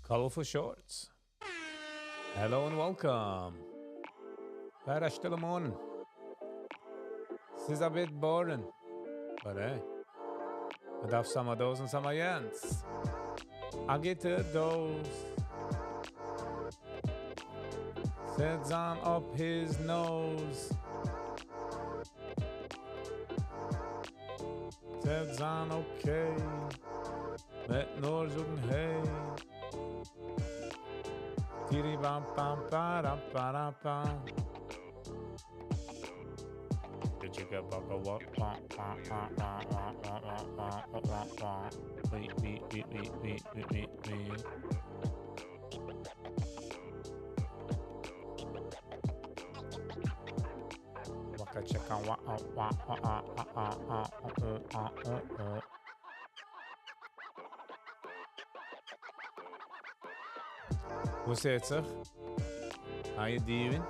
Colorful shorts. Hello and welcome. א שטילע morning. ס'איז a bit boring. But hey, מ'דארף some of those and some of יענץ. א גוטע dose. Sets on up his nose. Sets on okay. מ'וועט נאר זאגן hey. Tiri bam bam ba da ba da ba. Did you get baka what? Wah wah wah wah wah wah wah wah wah wah wah. Wait, wait, wait, wait, wait, wait, wait, wait. Waka chicka wah wah wah wah wah wah wah wah wah wah wah. וואס טוט זיך? How you doing?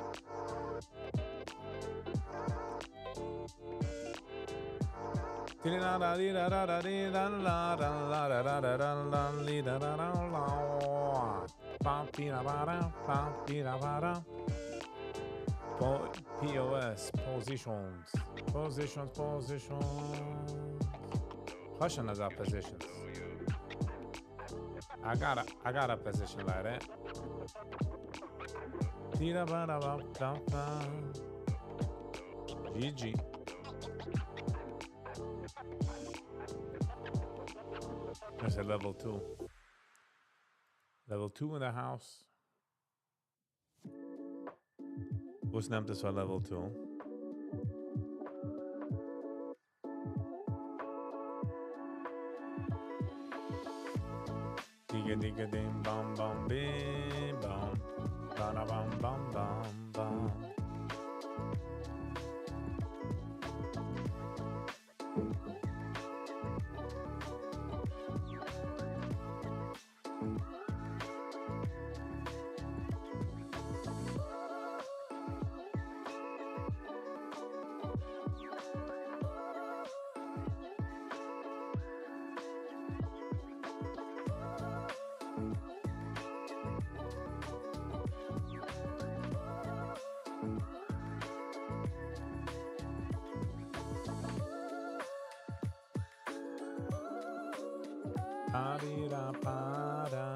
POS, positions, positions, positions. Question is our positions. I got a position like that. GG. There's a level 2. Level 2 in the house. וואס נעמט עס פאר level 2? Digga digga dim bam bam bim bam. Ba da bam bam bam bam. Pa-di-da-pa-da.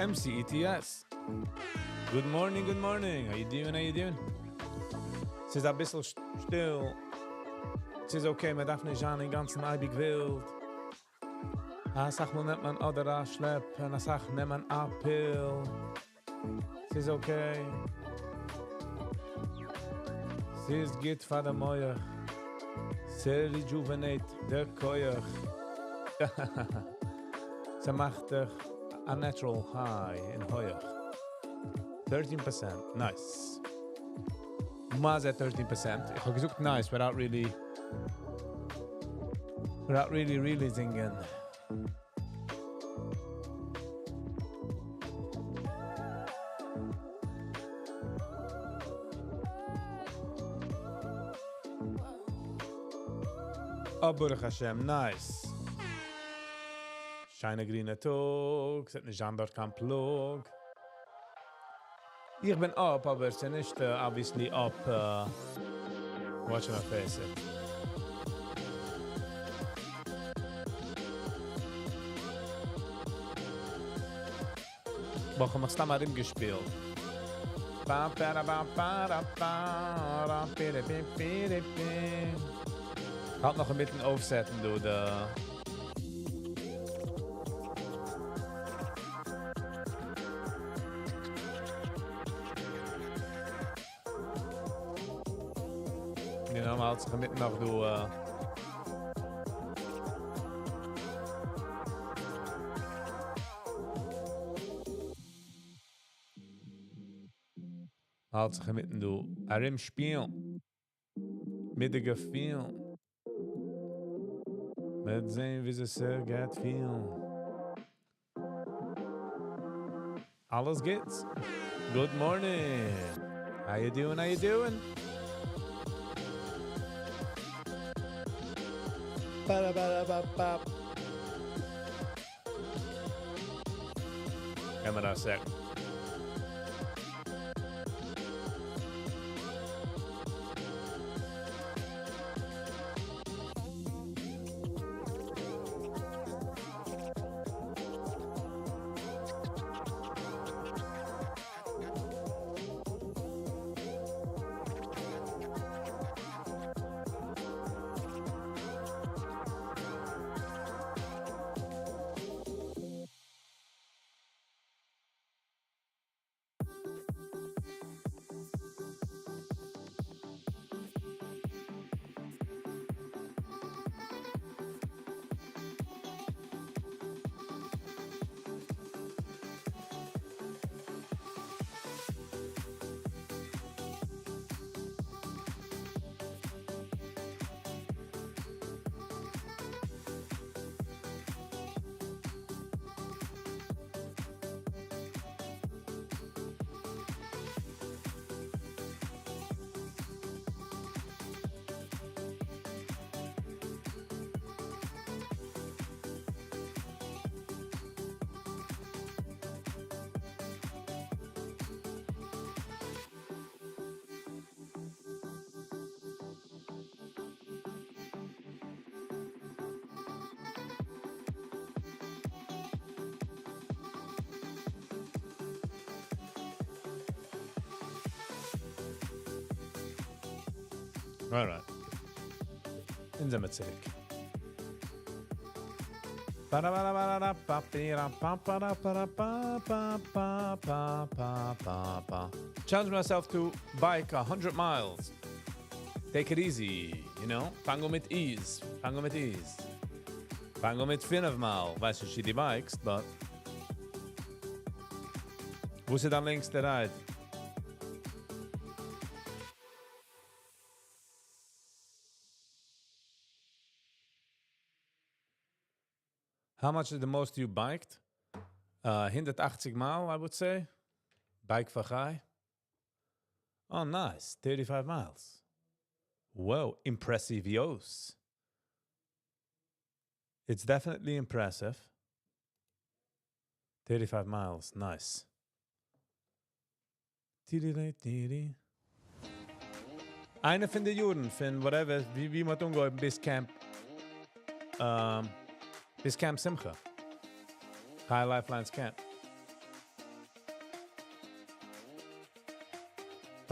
MCETS. Good morning, good morning. How you doing? How you doing? ס'איז א ביסל שטיל. ס'איז okay, מען דארף נישט זיין אינגאנצן אייביג ווילד. אסאך מאל נעמט מען אדער א שלעפ, און אסאך נעמט מען א pill. ס'איז okay. ס'איז גוט פאר די מח. ס' rejuvenate די כח. ס'מאכט דיך א natural high אין הויך. 13%. Nice. מה זה 13%? איך האב געזאגט nice without really realizing. Oh, ברוך השם, nice. שיינע גרינע טאג, ס'האט נישט אן דארט קיין פלאג. איך בין up, אבער ס'איז נישט obviously up, watch my face. באך, האב סתם ארומגעשפילט. Ba, ba, da, ba, ba, da, ba, da, bi, da, bi, bi, bi, bi. האלט נאך אינמיטן אויפסעטן, דו, די. מ'האלט זיך אינמיטן נאך, דו. האלט זיך אינמיטן, דו, ארומשפילן. מיט די געפיל. מיר זען, ווי עס גייט פילן. אלעס גוט. Good morning. How you doing? How you doing? Ba-da-ba-da-ba-ba. Camera sec. Alright. אונז זעמיר צוריק. Ba-da-ba-da-ba-da-ba, ba ba ba ba ba ba ba ba ba ba. Challenge myself to bike 100 miles. Take it easy. פאנג אן מיט ease. פאנג אן מיט ease. פאנג אן מיט 5 מייל. ווייס נישט ווי דו bikes, but וואו איז דיין לענגסטע ride? How much is the most you biked? 180 מייל, I would say. Bike for Chai. Oh, nice. 35 miles. Whoa, impressive yos. It's definitely impressive. 35 miles, nice. Tididi-didi. איינע פון די יארן, פון whatever, ווי מ'האט אנגעהויבן ביז Camp Simcha. Chai Lifelines Camp.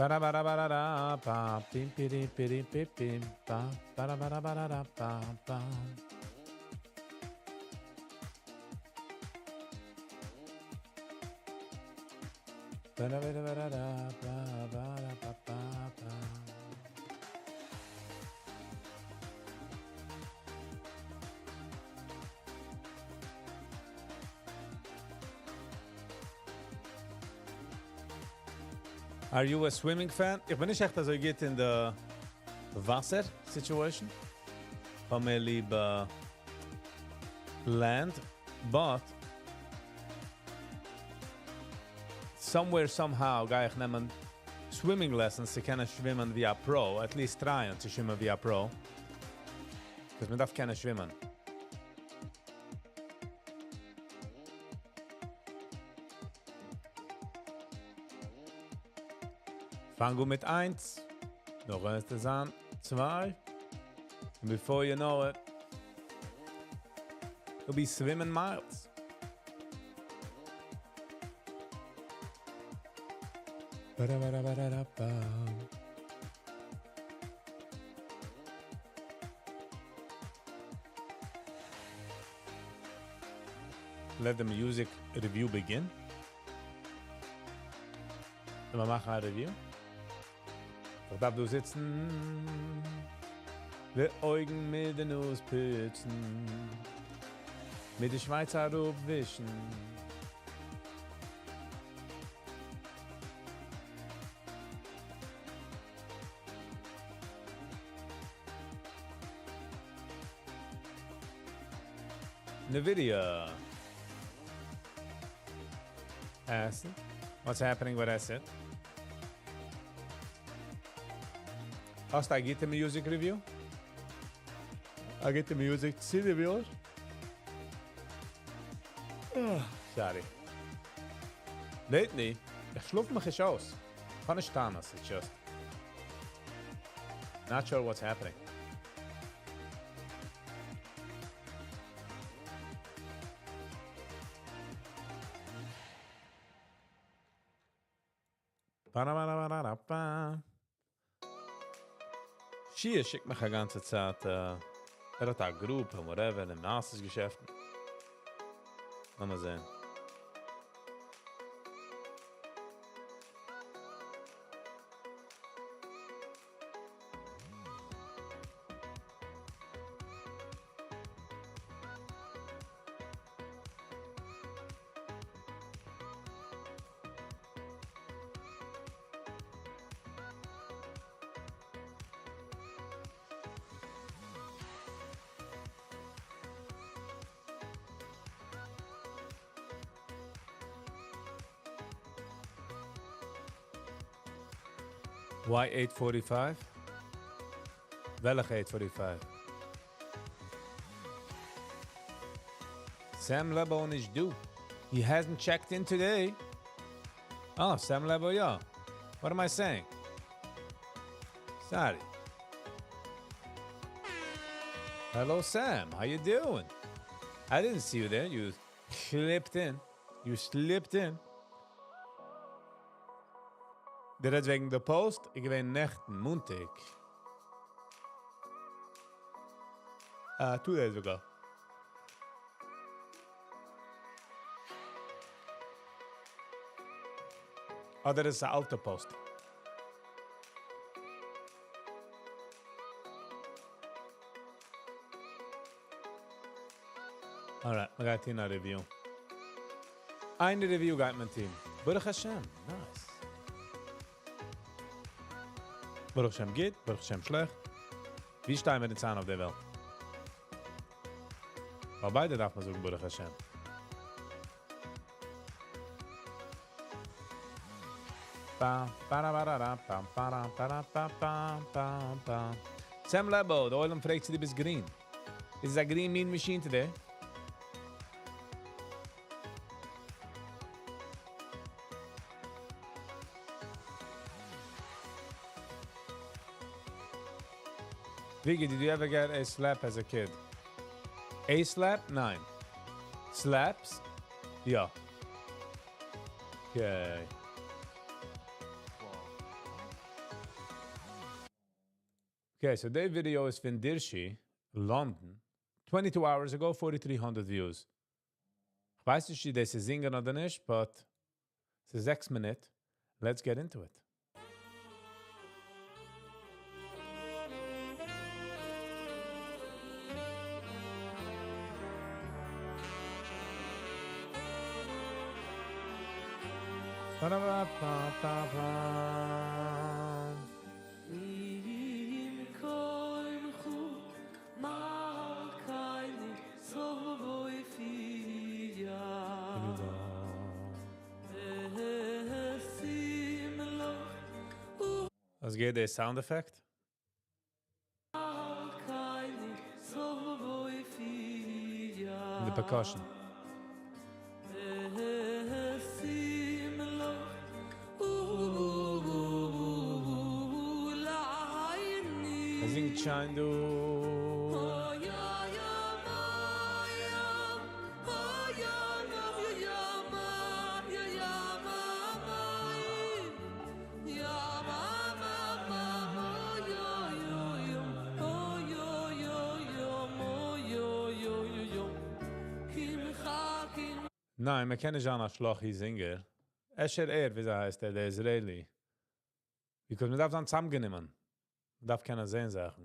Ba-da-ba-da-ba-da-da, ba, pim, piri, piri, pi, pim, ba, ba-da-ba-da-ba-da-da, ba, ba. Ba-da-ba-da-ba-da-da, ba, ba-da-ba-ba-ba. Are you a swimming fan? איך בין נישט עכט אזוי גוט אין די וואסער situation. האב מער ליב land, but somewhere somehow גיי איך נעמען swimming lessons צו קענען שווימען ווי א pro, at least try ען צו שווימען ווי א pro. Because מען דארף קענען שווימען. פאנג אן מיט איינס, נאך וועסטו זיין צוויי, and before you know it, you'll be swimming miles. Ba-da-ba-da-ba-da-da-ba. Let the music review begin. מיר מאכן א review. איך דארף דא זיצן, די אויגן מיט די נאז פוצן, מיט די שווייס אראפווישן. Nvidia. Acid. What's happening with acid? האסט א גוטע music review? א גוטע music review? Sorry. Lately, איך שלאף מיך נישט אויס. איך האב נישט טענות, it's just not sure what's happening. Ba-da-ba-da-ba-da-ba. שי שיקט מיך א גאנצע צייט, ער האט א group און whatever, אין מעשיות געשעפטן. לאמיר זען. Why 8:45? וועלכע 8:45? Sam Lebo נישט דא. He hasn't checked in today. Oh, Sam Lebo, yeah. What am I saying? Sorry. Hello, Sam. How you doing? I didn't see you there. You slipped in. You slipped in. דו רעדסט וועגן די post? איך געווען נעכטן, מאנטאג. 2 days ago. אדער איז אן אלטע post. Alright, מ'גייט טון א review. איין review גייט מען טון. ברוך השם, nice. ברוך השם גוט, ברוך השם שלעכט. ווי שטייען מיר די צייט אויף דער וועלט? ווייל ביידע דארף מען זאגן ברוך השם. Ba, ba, da, ba, da, da, ba, ba, da, ba, da, ba, ba, ba, ba. Sam Lebo, דער עולם פרעגט צו דו ביסט green. Is a green mean machine today? Viggy, did you ever get a slap as a kid? A slap? ניין. Slaps? יא. Okay. Okay, so די video איז פון Dirshi, London. 22 hours ago, 4300 views. איך ווייס נישט, צו דאס איז זינגען אדער נישט, but ס'איז 6 מינוט. Let's get into it. Ba-da-ba-ba-ba-ba. וואס גייט דער sound effect? The percussion. ער זינגט שיין דא. ניין, מען קען נישט זיין א שלאכי singer. אפשר ער, ווי הייסט ער, דער Israeli. Because מען דארף זיין צוזאמגענומען. מען דארף קענען זען זאכן.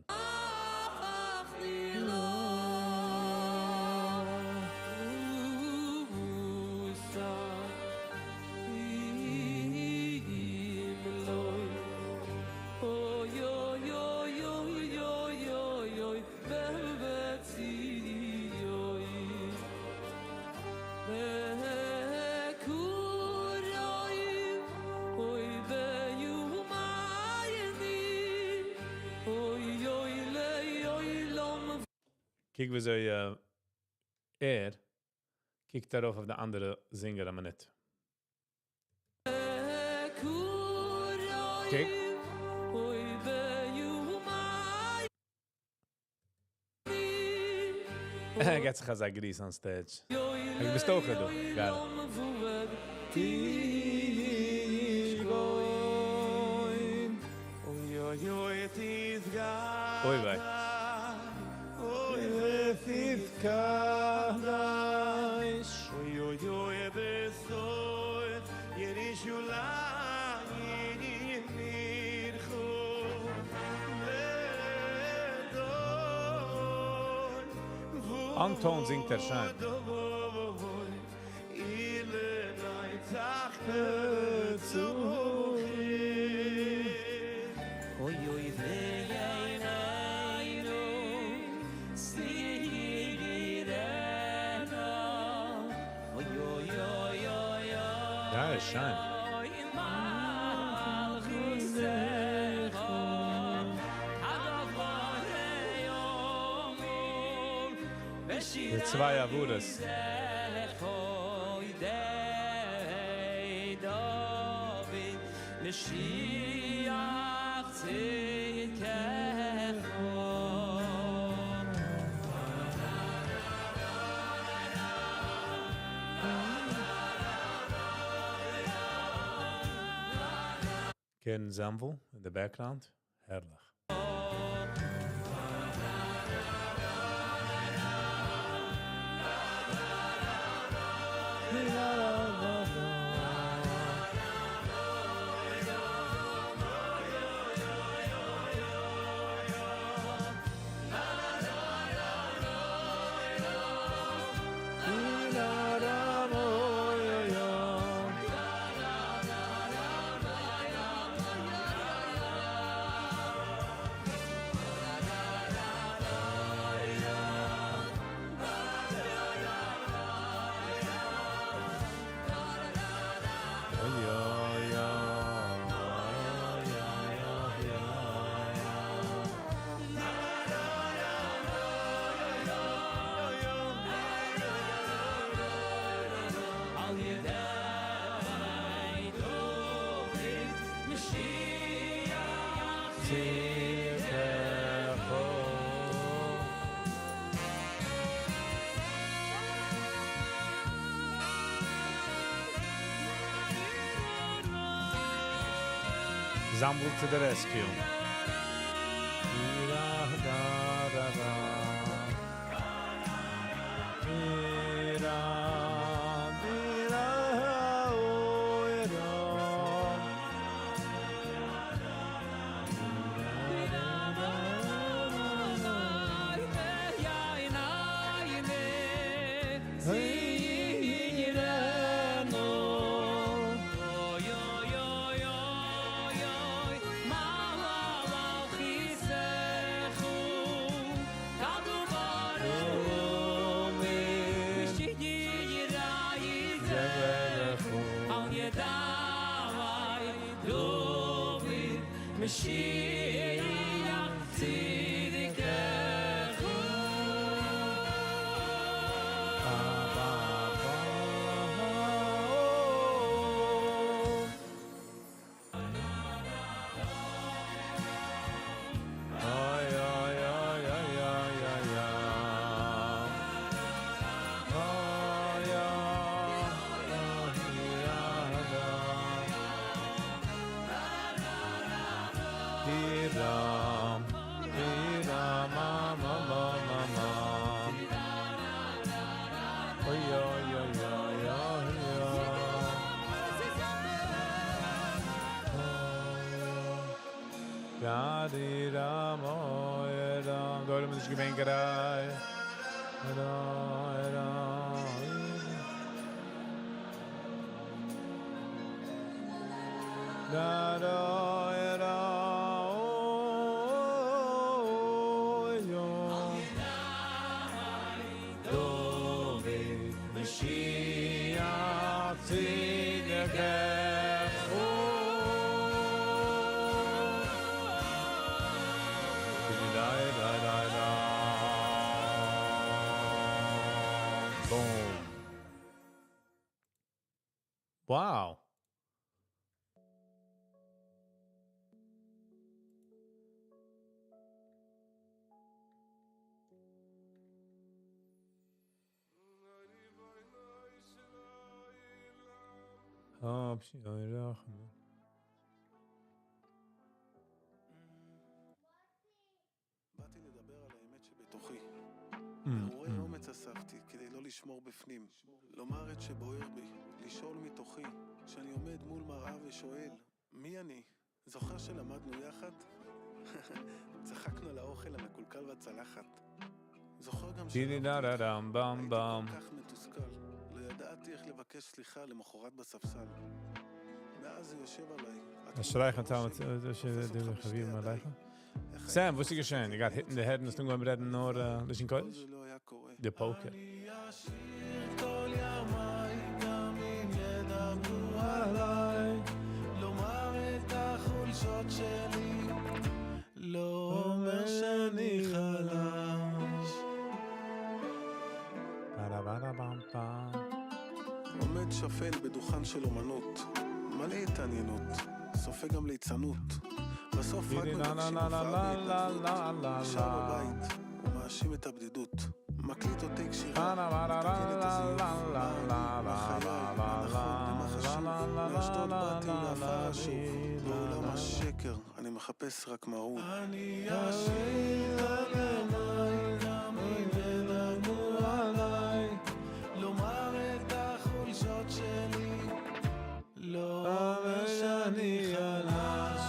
קוק וויאזוי ער קוקט ארויף אויף די אנדערע singer א מינוט. קוק. ער גיט זיך אזא גריס on stage. איך ביסט אויך דא. Got it. אוי אוי אוי תתגדל אוי וויי. אוי תתקדש. אוי אוי אוי בתוך ירושלים עירך לדור On tone זינגט ער שיין. אלה נצח תצוחי. אוי אוי וייננו סירנה אוי אוי אוי אוי Ja, איז שיין. אוי מלכותך עד די צוויי עבודות. משיח צדקך. Ken Zamvel in the background. הערליך. Oy, oy, oy, oy, oy, oy. על ידי דוד משיח צדקך. Zamvel to the rescue. משיח צדקך. Ba, ba, ba, oh. Ay, ay, ay, ay, ay, ay, ay. Ay, ay, ay, ay. Di-ram, di-ram, ma, ma, ma, ma, ma. Oy, oy, oy, oy, oy, oy. Da di ram oy ram דאָ האָבן מיר נישט געווען גרייט. Da da. Da da da oy oy. דוד משיח צדקך. Da da da da. Boom. Wow. Oh, psh, oy, rachme. באתי לדבר על האמת שבתוכי. הרהורי אומץ אספתי כדי לא לשמור בפנים. לומר את שבוער בי, לשאול מתוכי, שאני עומד מול מראה ושואל, מי אני? זוכר שלמדנו יחד? צחקנו על האוכל המקולקל בצלחת. זוכר גם די דה דה דם בם הייתי בם. כל כך מתוסכל, לא ידעתי איך לבקש סליחה למחרת בספסל. מאז זה יושב עליי. אשריך אתה חביב עליך. Sam, וואס איז געשען? You got hit in the head און האסט אנגעהויבן רעדן נאר לשון קודש? זה לא היה קורה. The poker. אני אשיר כל ימיי, גם אם ידברו עליי, לומר את החולשות שלי, לא אומר שאני חלש. Ba-da-ba-da-bam-bam. עומד שפל בדוכן של אומנות, מלא התעניינות, סופג גם ליצנות. בסוף רק לה, מבקשים לה, הופעה לה, לה, בהתנדבות, לה, נשאר לה. בבית ומאשים את הבדידות. מקליט או טייק שירה, לה, לה, מתקן את לה, הזיוף. לה, מה לה, אני, מה חיי, לה, מה לה, נכון ומה חשוב. לה, לה, מאשדוד לה, באתי לה, ולעפר לה, אשוב. לה, בעולם לה. השקר אני מחפש רק מהות. אני אשיר כל ימיי, גם אם ידברו עליי, לומר את החולשות שלי, לא אומר שאני חלש.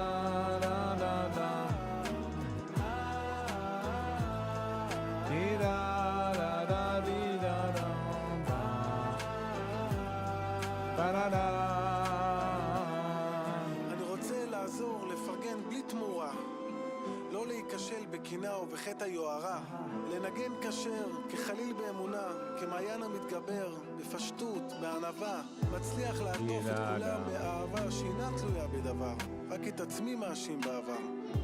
Da-da-da-da-da-da-da. Di-da-da-da-di-da-dum-ba. Ba-da-da. אני רוצה לעזור, לפרגן בלי תמורה. לא להיכשל בקנאה ובחטא היוהרה. לנגן כשר, כחליל באמונה, כמעיין המתגבר, בפשטות, בענווה. מצליח לעטוף את כולם באהבה שאינה תלויה בדבר. רק את עצמי מאשים בעבר.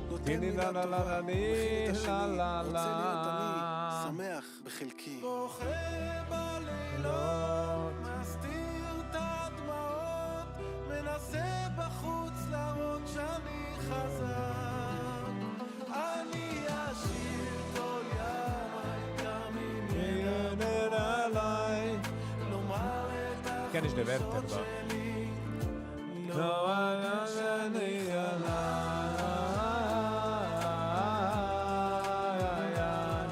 נותן מילה טובה, מכיל את השני, רוצה להיות אני, שמח בחלקי. בוכה בלילות, מסתיר את הדמעות, מנסה בחוץ להראות שאני חזק. אני אשיר כל ימיי, גם אם ידברו עליי, לומר את קען נישט די ווערטער, החולשות אבער. שלי. לא לא אומר שאני חלש. איי, איי.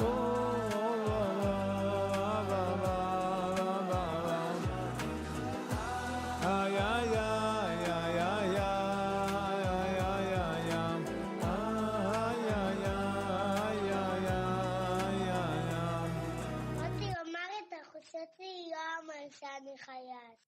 או, או, או, או, או, או, או. איי, איי, איי, איי, איי, איי, איי, איי, איי. איי, איי, איי, איי, איי, איי. מוטי, לומר את החולשות שלי לא אומר שאני חלש.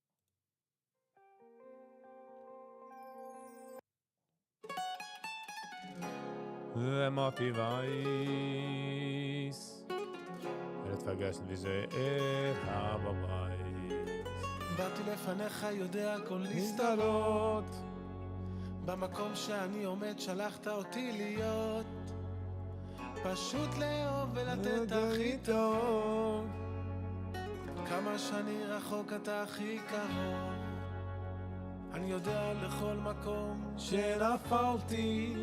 The Moti Weiss. ער האט פארגעסן וויאזוי ער אבא ווייסט. באתי לפניך יודע כל נסתרות במקום שאני עומד שלחת אותי להיות פשוט לאהוב ולתת הכי טוב כמה שאני רחוק אתה הכי קרוב אני יודע לכל מקום שנפלתי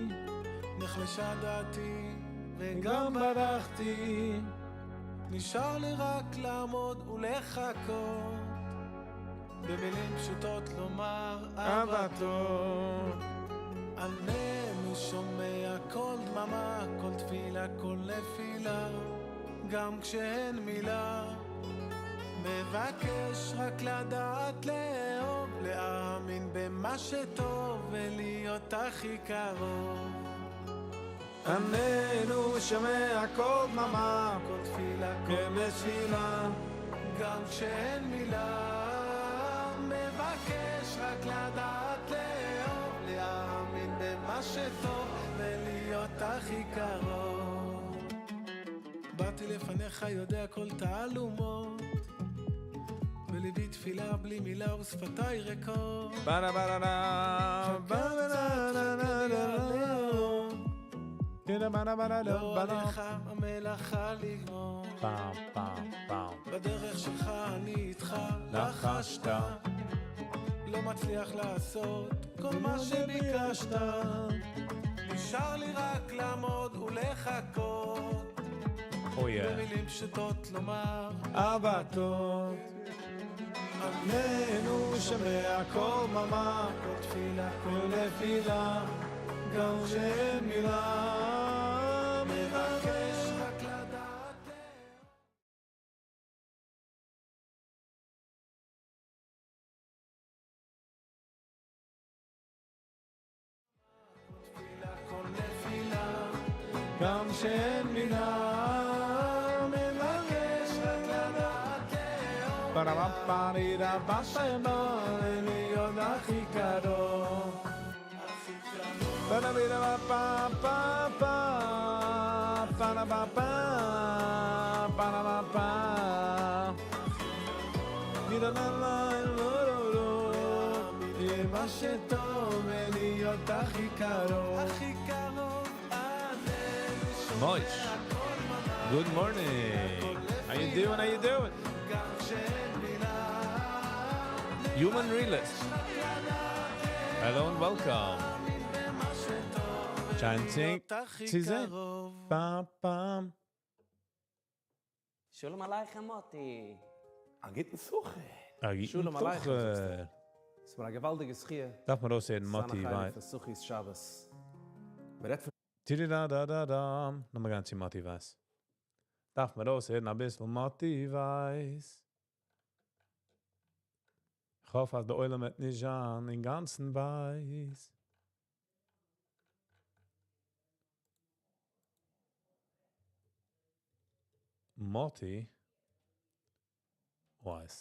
נחלשה דעתי וגם וגם ברחתי נשאר לי רק לעמוד ולחכות במילים פשוטות לומר אבא טוב עננו שומע כל דממה, כל תפילה, כל נפילה, גם כשאין מילה. מבקש רק לדעת לאהוב, להאמין במה שטוב ולהיות הכי קרוב. עננו שומע כל דממה כל תפילה, כל כל נפילה גם כשאין מילה. מבקש רק לדעת לאהוב, להאמין במה שטוב ולהיות הכי קרוב. באתי לפניך יודע כל תעלומות, בליבי תפילה בלי מילה ושפתיי ריקות. ברה ברה רה חכה קצת, חכה לי לאהוב, ברה ברה ברה לא ברה עליך המלאכה לגמור. פעם פעם פעם בדרך שלך אני איתך לחשת. לחשת לא מצליח לעשות כל מה שביקשת נשאר לי רק לעמוד ולחכות אוי במילים פשוטות לומר אבא טוב עננו שומע כל דממה כל תפילה כל נפילה גם כשאין מילה מבקש מבקש רק לדעת תפילה כל נפילה גם כשאין מילה מבקש מבקש רק לדעת לאהוב להיות הכי קרוב מה שטוב ולהיות הכי קרוב הכי קרוב עלינו מויש. שומע כל מנה Good morning. How you doing? How you doing? גם כשאין מילה Human realist. Hello and welcome. במה שטוב Chanting ולהיות הכי to קרוב Pam pam. שלום עליכם, מוטי. א גוטן סוכע. שלום עליכם, זאגסטו. עס איז מיר א געוואלדיגע זכיה. דארף מען אויסהערן, מאטי, ווייל. סוכות שבת. מ'רעדט פון Da da da da. לאמיר גיין צו מאטי ווייס. דארף מען אויסהערן א ביסל מאטי ווייס. איך האף, אז דער עולם וועט נישט זיין אינגאנצן בייז. Moti Weiss.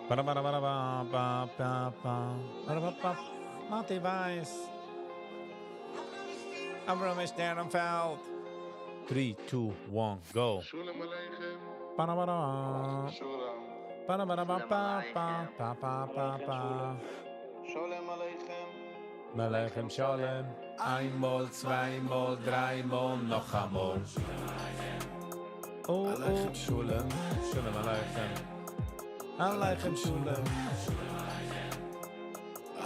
Ba ba ba ba ba ba ba ba ba ba Moti Weiss. Avram Sternfeld. 3, 2, 1, go. שלום עליכם, Ba ba ba שלום. ba ba ba ba ba ba ba ba ba. שלום עליכם. עליכם שלום. איין מאל, צוויי מאל, דריי מאל, נאך אמאל. Oh, עליכם שלום שלום עליכם. עליכם שלום.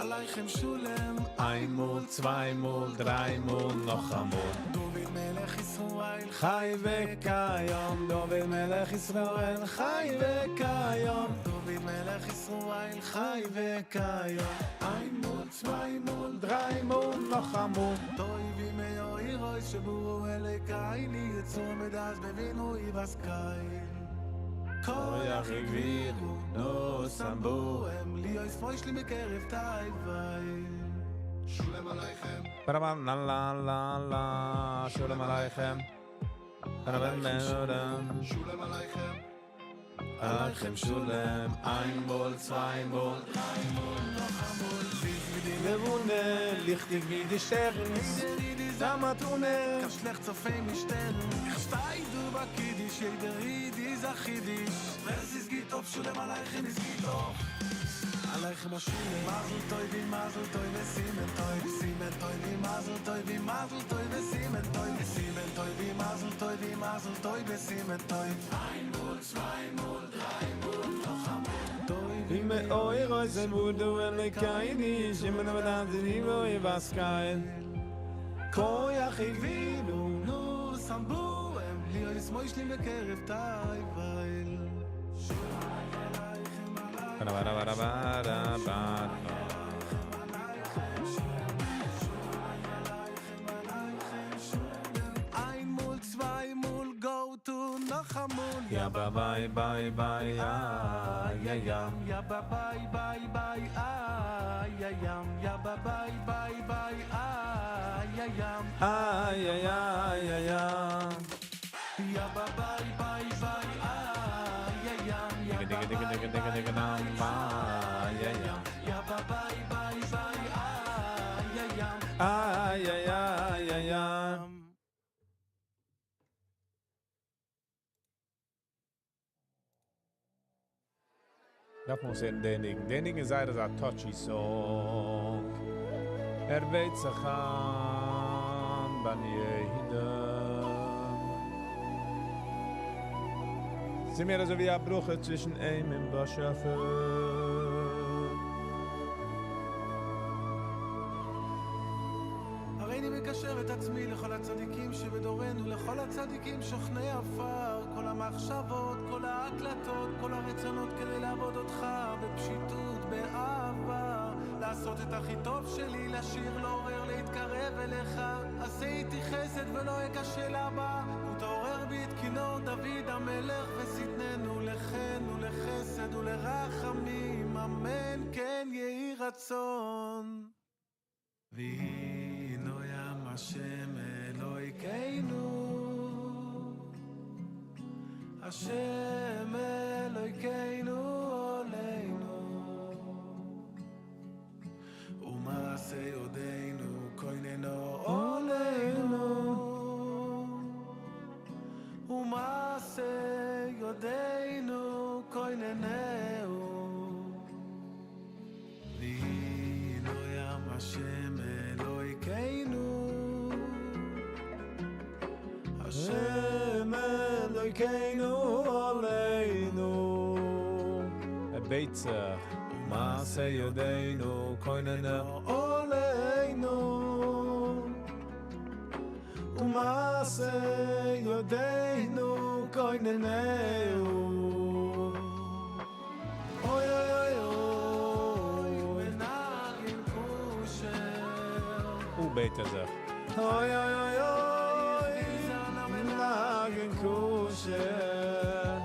עליכם שלום איין מאל, צוויי מאל, דריי מאל, נאך אמאל. דוד מלך ישראל חי וקיים, דוד מלך ישראל, חי וקיים. דוד מלך ישראל חי וקיים איין מאל, צוויי מאל, דריי מאל, נאך אמאל. טובים מאוירוי שבורו אלוקינו יצאו מדעת בבינו יבשקייל כוח הגבירו, נוסם בו. הם להיות מוישלים בקרב תבל. שלום עליכם. Ba la la la la, שלום עליכם. שלום עליכם. עליכם שלום, איין מאל, צוויי מאל, דריי מאל, נאכאמאל. זיס ווי די לבנה, ליכטיג ווי די שטערנס, א מתנה. קיין שלעכטס אויף אים נישט שטערן. איך שטיי דא ביי קידוש, יעדער איד איז א חידוש. ווער ס'איז גוט אויף שלום עליכם איז גוט אויף עליכם השלום. מזל טוב ומזל טוב וסימן טוב, סימן טוב ומזל טוב ומזל טוב וסימן טוב, סימן טוב ומזל טוב ומזל טוב וסימן טוב. איין מאל, צוויי מאל, דריי מאל, נאכאמאל. טוב ווי מאורות און אלוקינו, שמעון אבן אוי וסקייל. כוח הבינו. נו סמבו הם להיות מושלים בקרב תבל. Ba-da-ba-da-ba-da-ba-da. איין מאל, צוויי מאל, go to נאכאמאל. יא ביי ביי ביי ביי יא יא יא. יא ביי ביי ביי ביי יא יא. יא ביי ביי ביי ביי יא יא. איי יא יא יא. יא ביי ביי ביי ביי יא יא. יא דיגע דיגע דיגע דיגע דיגע דאם ביי יא יא. יא ביי ביי ביי ביי יא יא. איי יא יא יא יא. דארף מען זען דער ניגון. דער ניגון איז זייער א touchy song. ער בעט זיך אן ביי יעדעם. ס'איז מיר אזוי ווי א ברכה צווישן אים און באשעפער. הריני מקשר את עצמי לכל הצדיקים שבדורנו, לכל הצדיקים שוכני עפר, כל המחשבות, כל ההקלטות, כל הרצונות כדי לעבוד אותך בפשיטות, באהבה, לעשות את הכי טוב שלי, לשיר, לעורר, להתקרב אליך. עשה איתי חסד ולא אכשל אבא, ותעורר בי את כינור דוד המלך, ושטננו לחן ולחסד ולרחמים, אמן כן יהי רצון. ויהי נוים השם אלוהינו, השם אלוהינו עלינו, ומעשה ידינו כוננו עלינו, ומעשה ידינו כוננו. ויהי נוים השם אלוהינו, השם אלוהינו עלינו. ער בעט זיך, ומעשה ידינו כוננו עלינו, ומעשה ידינו כוננו. אוי אוי אוי אוי, מנגן כשר. הוא בעט זיך. אוי אוי אוי אוי, מנגן כשר.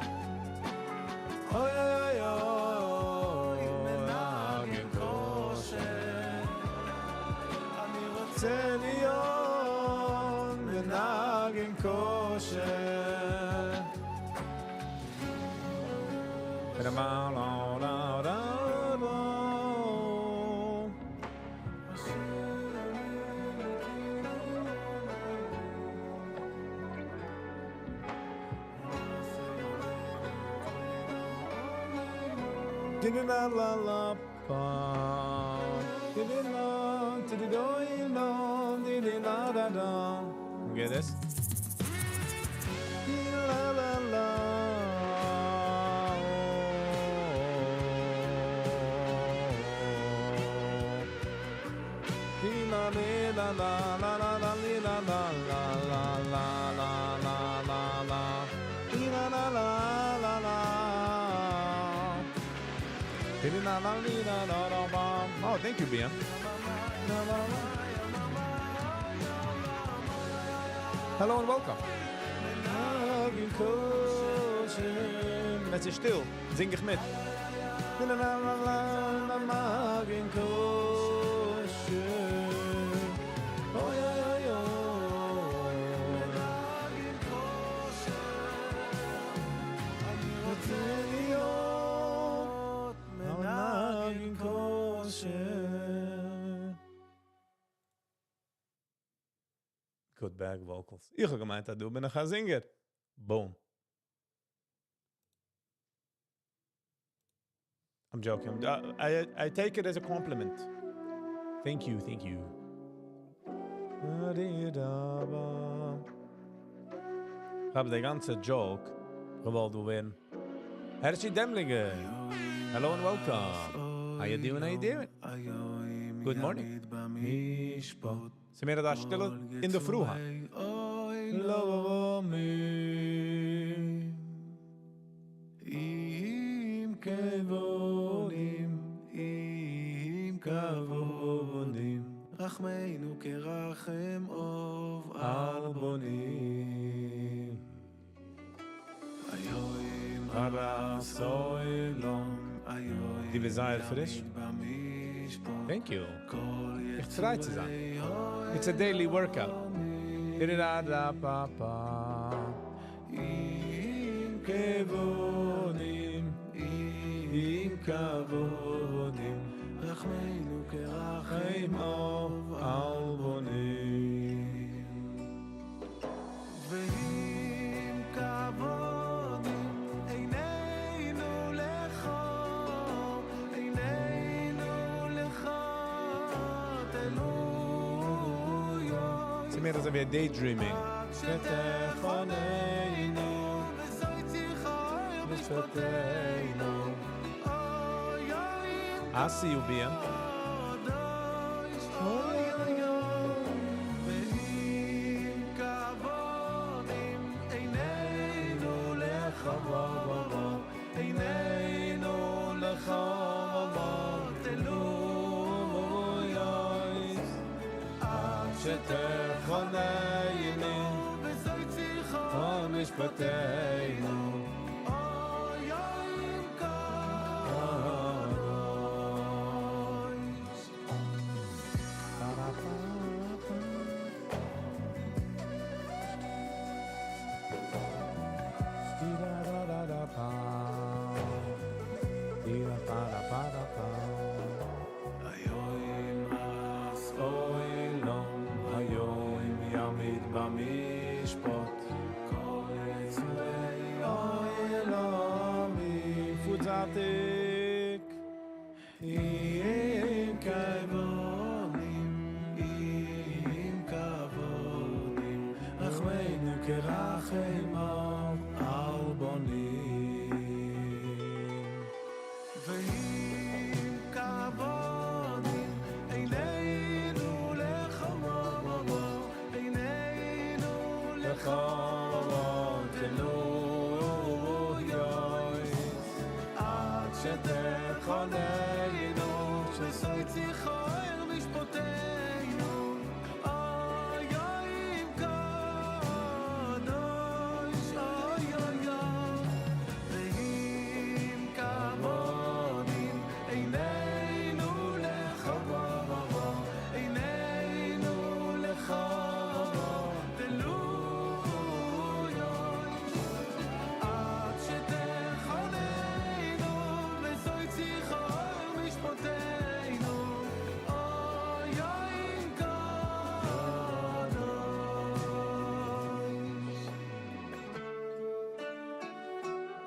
אוי אוי אוי, מנגן כשר. אני רוצה רוצה להיות מנגן כשר. La la la la la. La la la pa. Di la di di do la di di la da da. Get this? Di la la la. Di la li la la la la la li la la la la la la la la la. Di la la la la la. Di la la li la la la ba. Oh, thank you, BM. La la la. Hello and welcome. עס איז שטיל. זינג איך מיט. La la la la la מנגן כשר. אוי אוי אוי אוי. מנגן כשר. אני רוצה Good back vocals. איך האב געמיינט אז דא בין איך א זינגער. Boom. I'm joking. I, I take it as a compliment. Thank you, thank you. איך האב די גאנצע joke געוואלט דא ווערן. Hershey Demlinger. Hello and welcome. How you doing? How you doing? Good morning. ס'מיר דא שטיל אין די פרי. Love me. אם כבודים, אם כבודים, רחמנו כרחם אב על בנים. היום הרת עולם. היום די ביסט זייער פריש? במשפט Thank you. כל איך try צו זיין. It's a daily workout. דירידא-דא-פא-פא. אם כבודים, אם כבודים, רחמנו כרחם רחם אב על בנים. ואם כבודים עינינו לך, עינינו לך, תלויות. ס'מיר אזוי ווי daydreaming. עד שתחוננו משפטינו. אוי אוי I see you, BM. קדוש, אוי אוי אוי. ואם כבודים עינינו לך, עינינו לך תלויות. עד שתחוננו בזאת שיחה משפטינו. אוי אוי קדוש. היום הרת עולם, היום יעמיד במשפט כל יצורי עולמים. פוזאטיק. אם כבונים, אם כבונים, רחמנו כרחם אב על בנים. ואם כבונים, עינינו לך, עינינו לך תלויות. עד שתחוננו, שסוי ציחור משפוטנו. אוי אוי קדוש, אוי אוי אוי. ואם כבודים עינינו לך, עינינו לך תלויות. עד שתחוננו בזאת ציחור משפוטנו. אוי אוי קדוש.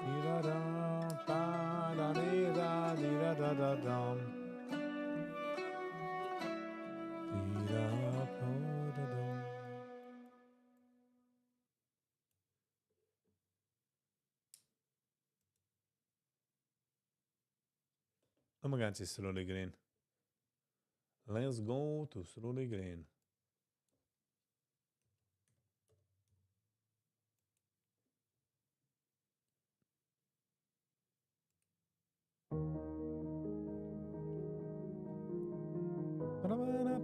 Di-da-da-ba-da-di-da-di-da-da-da-dum. Di-da-ba-da-dum. לאמיר גיין צו Sruli Green. Let's go to Sruli Green. הייליגע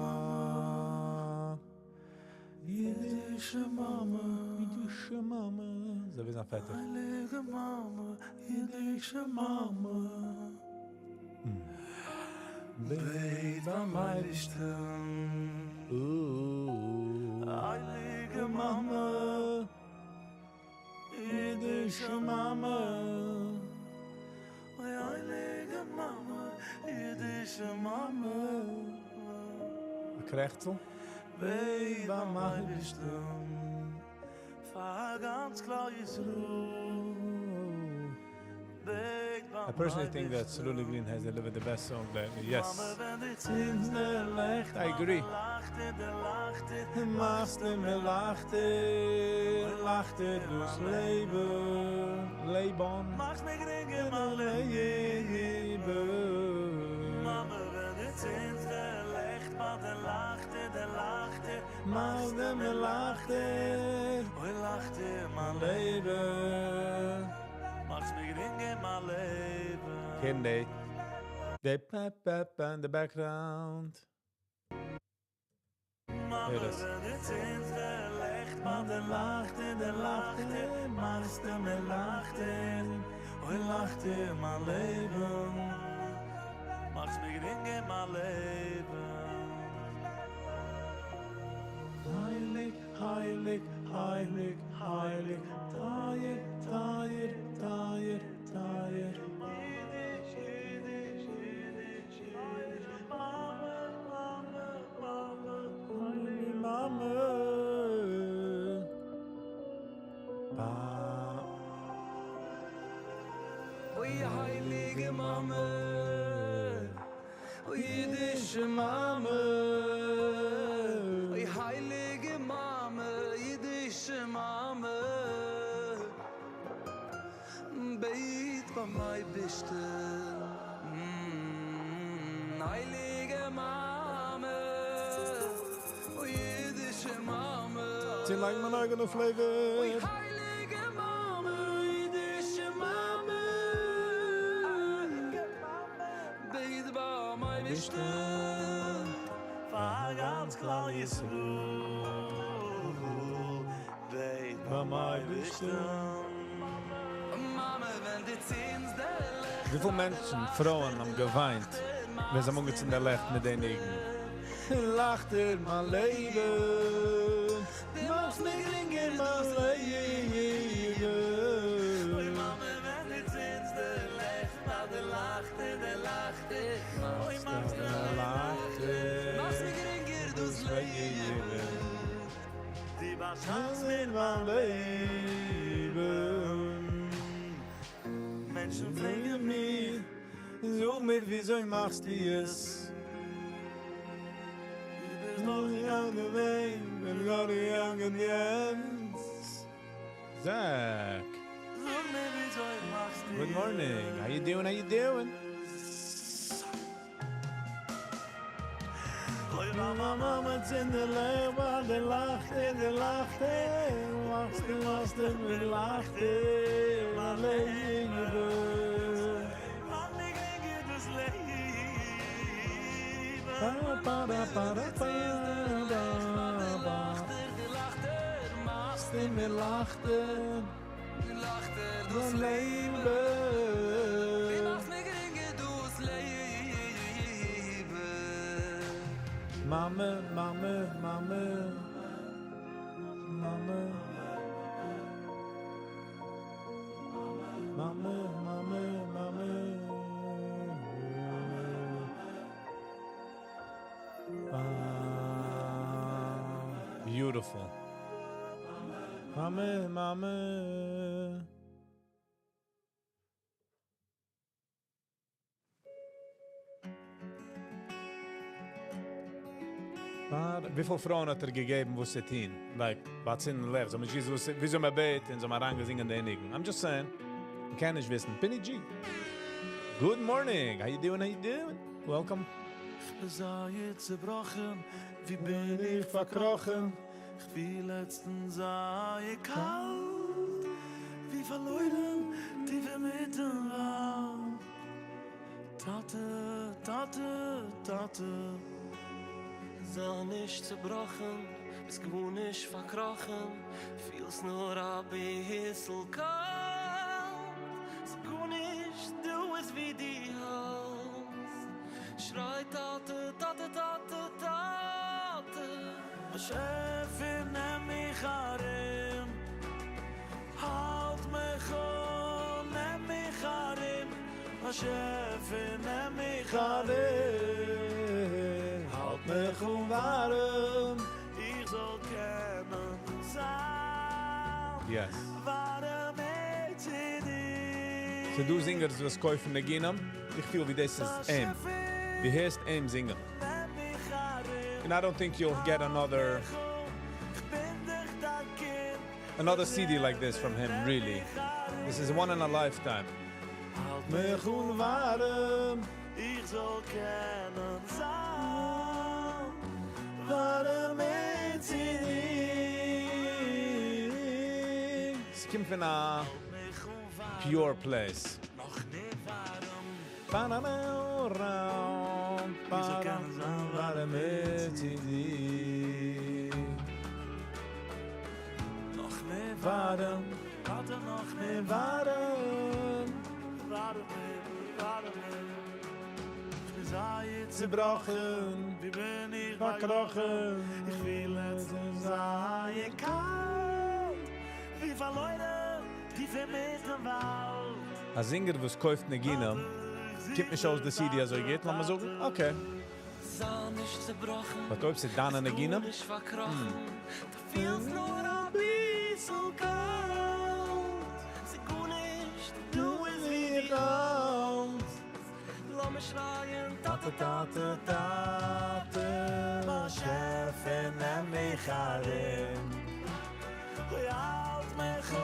מאמע, אידישע מאמע, אידישע מאמע. אזוי ווי זיין פעטער. הייליגע מאמע, אידישע מאמע. בעט ביים אייבערשטן, הייליגע מאמע, אידישע מאמע. אוי הייליגע מאמע, אידישע מאמע. קרעכצל. בעט ביים אייבערשטן פאר גאנץ כלל ישראל. בעט ביים I personally think that Cerulli Green has delivered the best song lately. Yes. I agree. מאכסט מיר לייכטער, לייכטער דאס לעבן, לעבן. מאכסט מיר גרינגער מיין לעבן. מאמע, ווען דו צינדסט די ליכט, ביי די לייכטער, די לייכטער, מאכסט מיר לייכטער, אוי, לייכטער מיין לעבן. מאכסט מיר גרינגער מיין לעבן. Can they pa pa pa in the background? מאמע, הער עס. ווען דו צינדסט די ליכט, ביי די לייכטער, די לייכטער, מאכסט מיר לייכטער, אוי, לייכטער מיין לעבן. מאכסט מיר גרינגער מיין לעבן. הייליג, הייליג, הייליג, הייליג, טייער, טייער, טייער, טייער. יידיש, יידיש, יידיש, יידיש, מאמע, מאמע, מאמע, מאמע. פא. אוי הייליגע מאמע, אוי יידישע מאמע, אוי הייליגע מאמע, יידישע מאמע, בעט ביים אייבערשטן, הייליגע מאמע, אוי יידישע מאמע, זי לייגט מיין אייגענע flavor. אוי הייליגע מאמע, יידישע מאמע, בעט ביים אייבערשטן, פאר גאנץ כלל ישראל. בעט ביים אייבערשטן. מאמע, ווען דו צינדסט די ליכט, וויפיל מענטשן, פרויען האבן געוויינט, ווען זיי האבן אנגעצינדן די ליכט מיט די ניגון. לייכטער מיין לעבן, מאכסט מיר גרינגער מיין לעבן. אוי מאמע, ווען דו צינדסט די ליכט, ביי די לייכטער, די לייכטער, אוי מאכסט מיר לייכטער, מאכסט מיר גרינגער דאס לעבן. דו באשאפסט מיר מיין לעבן. מענטשן פרעגן מיר, זאג מיר, וויאזוי מאכסטו עס? דו ביסט דאך יונג געווען, בין גאר יונג און יענץ. Zach. זאג מיר, וויאזוי מאכסטו Good morning. How you doing? How you doing? אוי מאמע, מאמע, צינד די ליכט, ביי די לייכטער, די לייכטער, מאכסט דו, מאכסט דו מיר לייכטער, מיין לעבן. מאך מיר גרינגער דאס לעבן. Pa, pa, da, pa, da, pa, da, ba. מאכסט דו מיר לייכטער, לייכטער דאס דאס לעבן. לעבן. מאכסט מיר גרינגער דאס לעבן. מאמע, מאמע, מאמע, מאמע, מאמע, מאמע, מאמע. Ah, beautiful. מאמע, מאמע. וויפיל פרויען האט ער געגעבן וואס צו טון? Like, וואס אין לעבן? זאל מען וויסן וואס, וויאזוי מען בעט און זאל מען אריינגעזינגען די ניגון. I'm just saying. מ'קען נישט וויסן. Penny G. Good morning. How you doing? How you doing? Welcome. איך בין זייער צעבראכן, ווי בין איך פארקראכן? איך פיל לעצטנס זייער קאלט, ווי פארלוירן טיף אינמיטן וואלד. טאטע, טאטע, טאטע. זיי נישט צעבראכן, ביסט גארנישט פארקראכן, פילסט נאר א ביסל קאלט. ס'גארנישט דא איז ווי דו האלטסט. שריי טאטע, טאטע, טאטע, טאטע. באשעפער נעם מיך ארום, האלט מיך אן, נעם מיך ארום. באשעפער נעם מיך ארום, האלט מיך מיך אן ווארעם. איך זאל קענען זיין. Yes. ווארעם צו דיר. ס'דא singers וואס קויפן ניגונים. איך פיל ווי דאס איז אים. דו הערסט אים זינגען. And I don't think you'll get another CD like this from him, really. This is one in a lifetime. מיך אן ווארעם. איך זאל קענען זיין. ווארעם צו דיר. עס קומט פון א pure place. נאך מער ווארעם. איך זאל קענען זיין ווארעם צו דיר. נאך מער ווארעם. טאטע, נאך מער ווארעם. ווארעם, ווארעם. איך בין זייער צעבראכן. ווי בין איך פארקראכן. איך פיל עס זייער קאלט. ווי פארלוירן, טיף אינמיטן וואלד. א singer וואס קויפט ניגונים, קומט נישט אויס די CD אזוי גוט, לאמיר זאגן, okay. זיי נישט צעבראכן. But אויב ס'איז דיינע ניגונים? נישט פארקראכן. דו פילסט נאר א ביסל קאלט. ס'גארנישט, דא איז ווי אלט. לאמיר שרייען, טאטע, טאטע, טאטע, באשעפער, נעם מיך ארום. אוי, האלט מיך אן,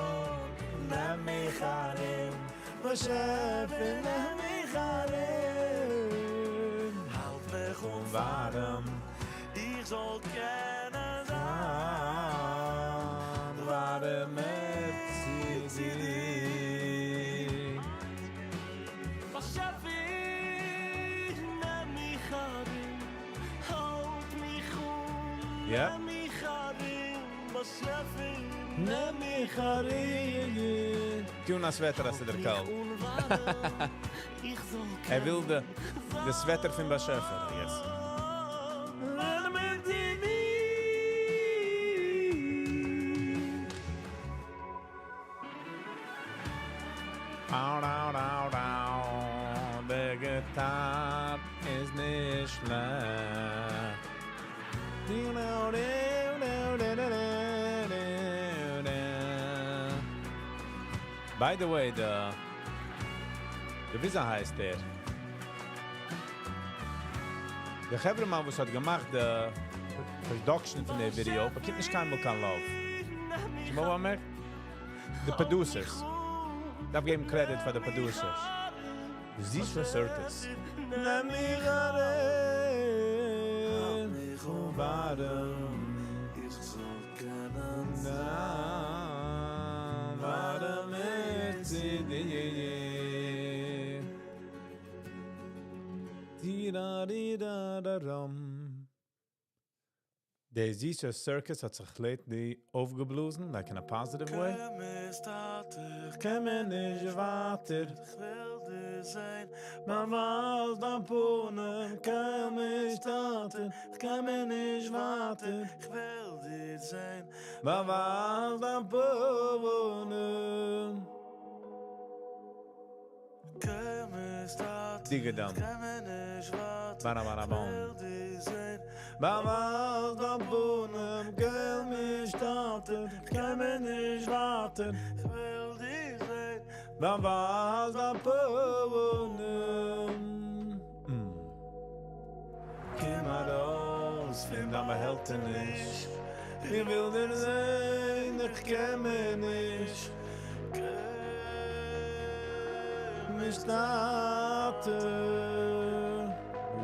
נעם מיך ארום. באשעפער, נעם מיך ארום. האלט מיך אן ווארעם. איך זאל קענען זיין. ווארעם צו דיר. באשעפער, נעם מיך ארום, האלט מיך אן, נעם מיך ארום, באשעפער, נעם מיך ארום. טו אן א sweater אז ס'איז דיר קאלט. איך זאל ער וויל די sweater פון באשעפער, yes. ווארעם צו דיר. Ow, ow, ow, ow. דער guitar איז נישט שלעכט. Du, du, du, du, du, du, du, du. By the way, the וויאזוי הייסט דער? דער חברהמאן, וואס האט געמאכט די production פון דער video, באקומט נישט קיינמאל קיין love. שוין מאל באמערקט? The producers. דארף געבן credit פאר די producers. Zisha Circus. נעם מיך ארום, ווארעם. איך זאל קענען זיין ווארעם צו דיר. Di-da-di-da-da-dum. דער Zisha Circus האט זיך lately אויפגעבלאזן, like in a positive way. קען מען נישט ווייטער. איך וויל דיר זען. באווייז דיין פנים, קען נישט טאטע, קען מען נישט ווייטער. איך וויל דיר זען. באווייז דיין פנים. קען נישט טאטע, Digadam. קען מען נישט ווייטער. Bara bara איך bom. וויל דיר זען. באווייז דיין פנים, קען נישט טאטע, קען מען נישט ווייטער. איך וויל דיר זען. באווייז דיין פנים. קום ארויס פון דיין באהעלטעניש. איך וויל דיר זען, איך קען מער נישט. נישט טאטע.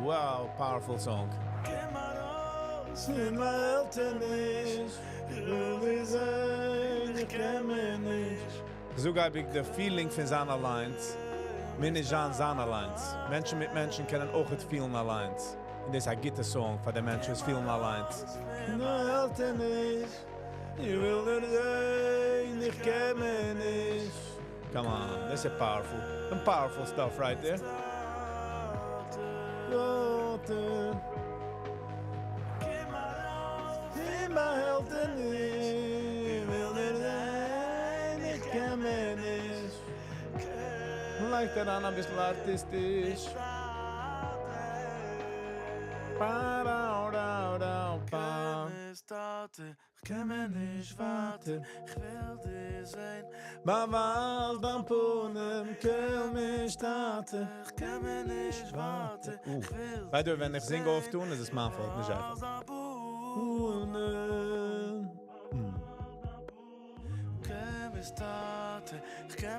Wow, powerful song. קום ארויס פון באהעלטעניש. איך וויל דיר זען, איך קען מער נישט. זאג איך the feeling פון זיין אליינס. מיר נישט זיין זיין אליינס. מענטשן מיט מענטשן קענען אויך פילן אליינס. און דאס איז א גוטע song פאר די מענטשן וואס פילן אליינס. באהעלטעניש. איך וויל דיר זען, איך קען מער נישט. Come on, this is powerful. Some powerful stuff right there. טאטע. פון באהעלטעניש. איך וויל דיר זען, איך קען מער נישט. לייגט ער אן א ביסל ארטיסטיש. איך קען מער נישט ווארטן, איך וויל דיר זען. באווייז דיין פנים, קעל מיך טאטע. איך קען מער נישט ווארטן, איך וויל By the way, ווען איך זינג off tune, איז עס מיין fault, נישט זייער fault.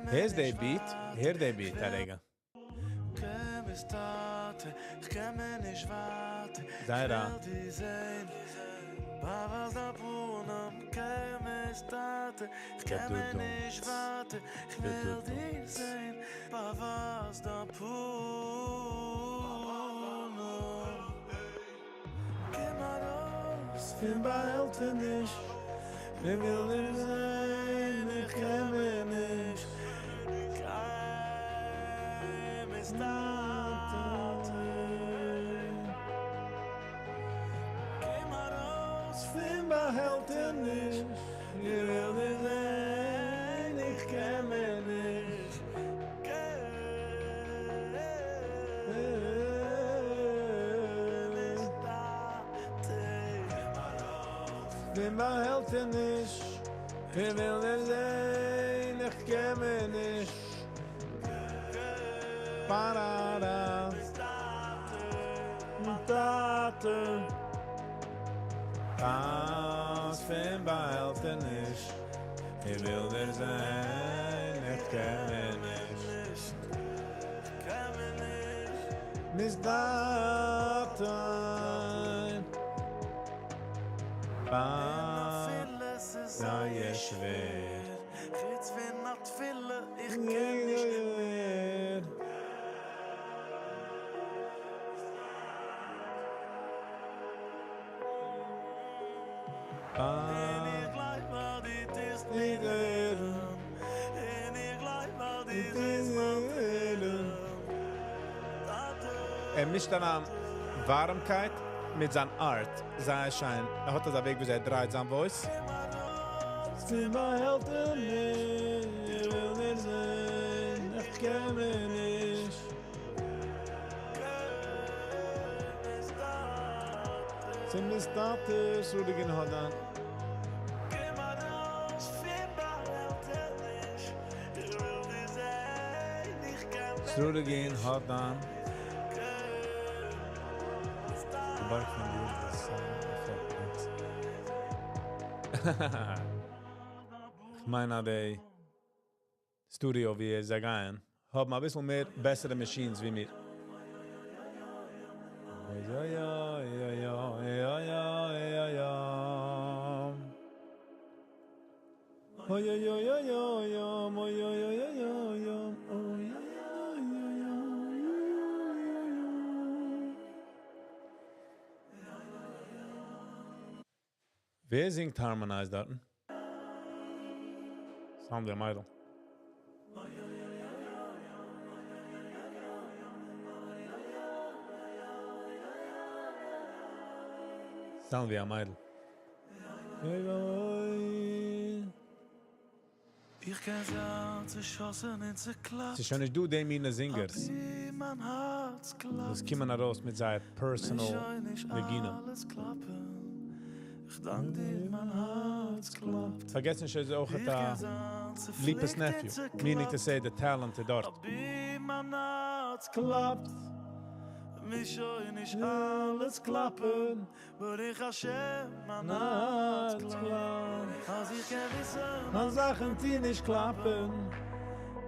הערסט די beat? הער די beat, א רגע. זייער א. פון באהעלטעניש, איך וויל דיר זען, איך קען מער נישט. פון באהעלטעניש, איך וויל דיר זען, איך קען מער נישט. פון באהעלטעניש, איך וויל דיר זען, איך קען מער נישט. Parara. טאטע. ארויס פון באהעלטעניש, איך וויל דיר זען, איך קען מער נישט. מיז טאטע. זייער שווער. חוץ פון א תפילה, איך קען נישט מער. און איך גלייב אז דו טוסט מיר הערן. און איך גלייב אז דו זעסט מיין טרערן. טאטע. ער מישט אריין ווארעמקייט מיט זיין art. זייער שיין. ער האט אזא וועג, ווי ער דרייט זיין voice. פון באהעלטעניש, איך וויל דיר זען, איך קען מער נישט. צום טאטע, סרולי האדאן. קום ארויס פון באהעלטעניש, איך וויל דיר זען, איך קען מער סרולי האדאן. די בארג פון דיר, דאס sound effect. איך מיין, אז די studio ווי זיי גייען, האבן א ביסל מער בעסערע machines ווי מיר. יא, יא, יא, יא, יא, יא, יא, יא. Oy, oy, oy, oy, oy, oy, oy, oy, oy, oy, oy, oy, oy, oy, oy, oy. ווער זינגט harmonize דארט? Sound ווי א מיידל. Sound ווי א מיידל. אוי, אוי. איך קען זיין צעשאסן און צעקלאפט. ס'איז שוין נישט דא די מינע singers. אבער מיין הארץ קלאפט. וואס קומען ארויס מיט זייער personal שוין נישט ניגונים. אלעס קלאפן. איך דאנק דיר, מיין הארץ קלאפט. פארגעס נישט, איז אויך איך א קען זיין Lipa's צעפליקט און nephew. Meaning to say the talent דארט. אבער מיין הארץ קלאפט. מיר שוין נישט אלעס קלאפן. ברוך השם, מיין הארץ קלאפט. אז איך קען וויסן, אז זאכן די נישט קלאפן.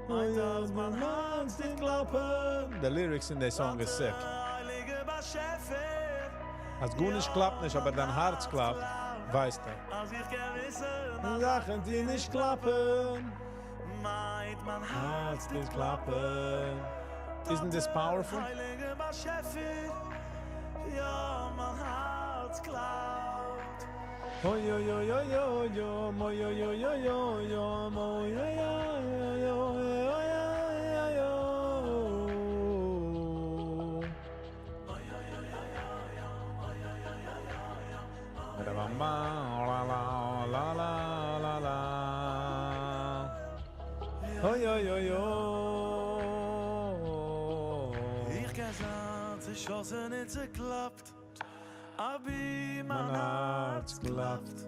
מיינט אז מיין הארץ טוט קלאפן. The lyrics in the song is sick. הייליגער באשעפער. אז גארנישט קלאפט נישט, אבער דיין הארץ קלאפט, ווייסטו. אז איך קען וויסן, אז זאכן די נישט קלאפן. מיינט מיין הארץ טוט קלאפן. Isn't this powerful? הייליגער באשעפער. יא, מיין הארץ קלאפט. Oy oy oy oy oy oy oy oy oy oy oy oy oy oy oy oy oy oy oy. La la la la la la. Oy oy oy oy. איך קען זיין צעשאסן און צעקלאפט. אבי מיין הארץ קלאפט.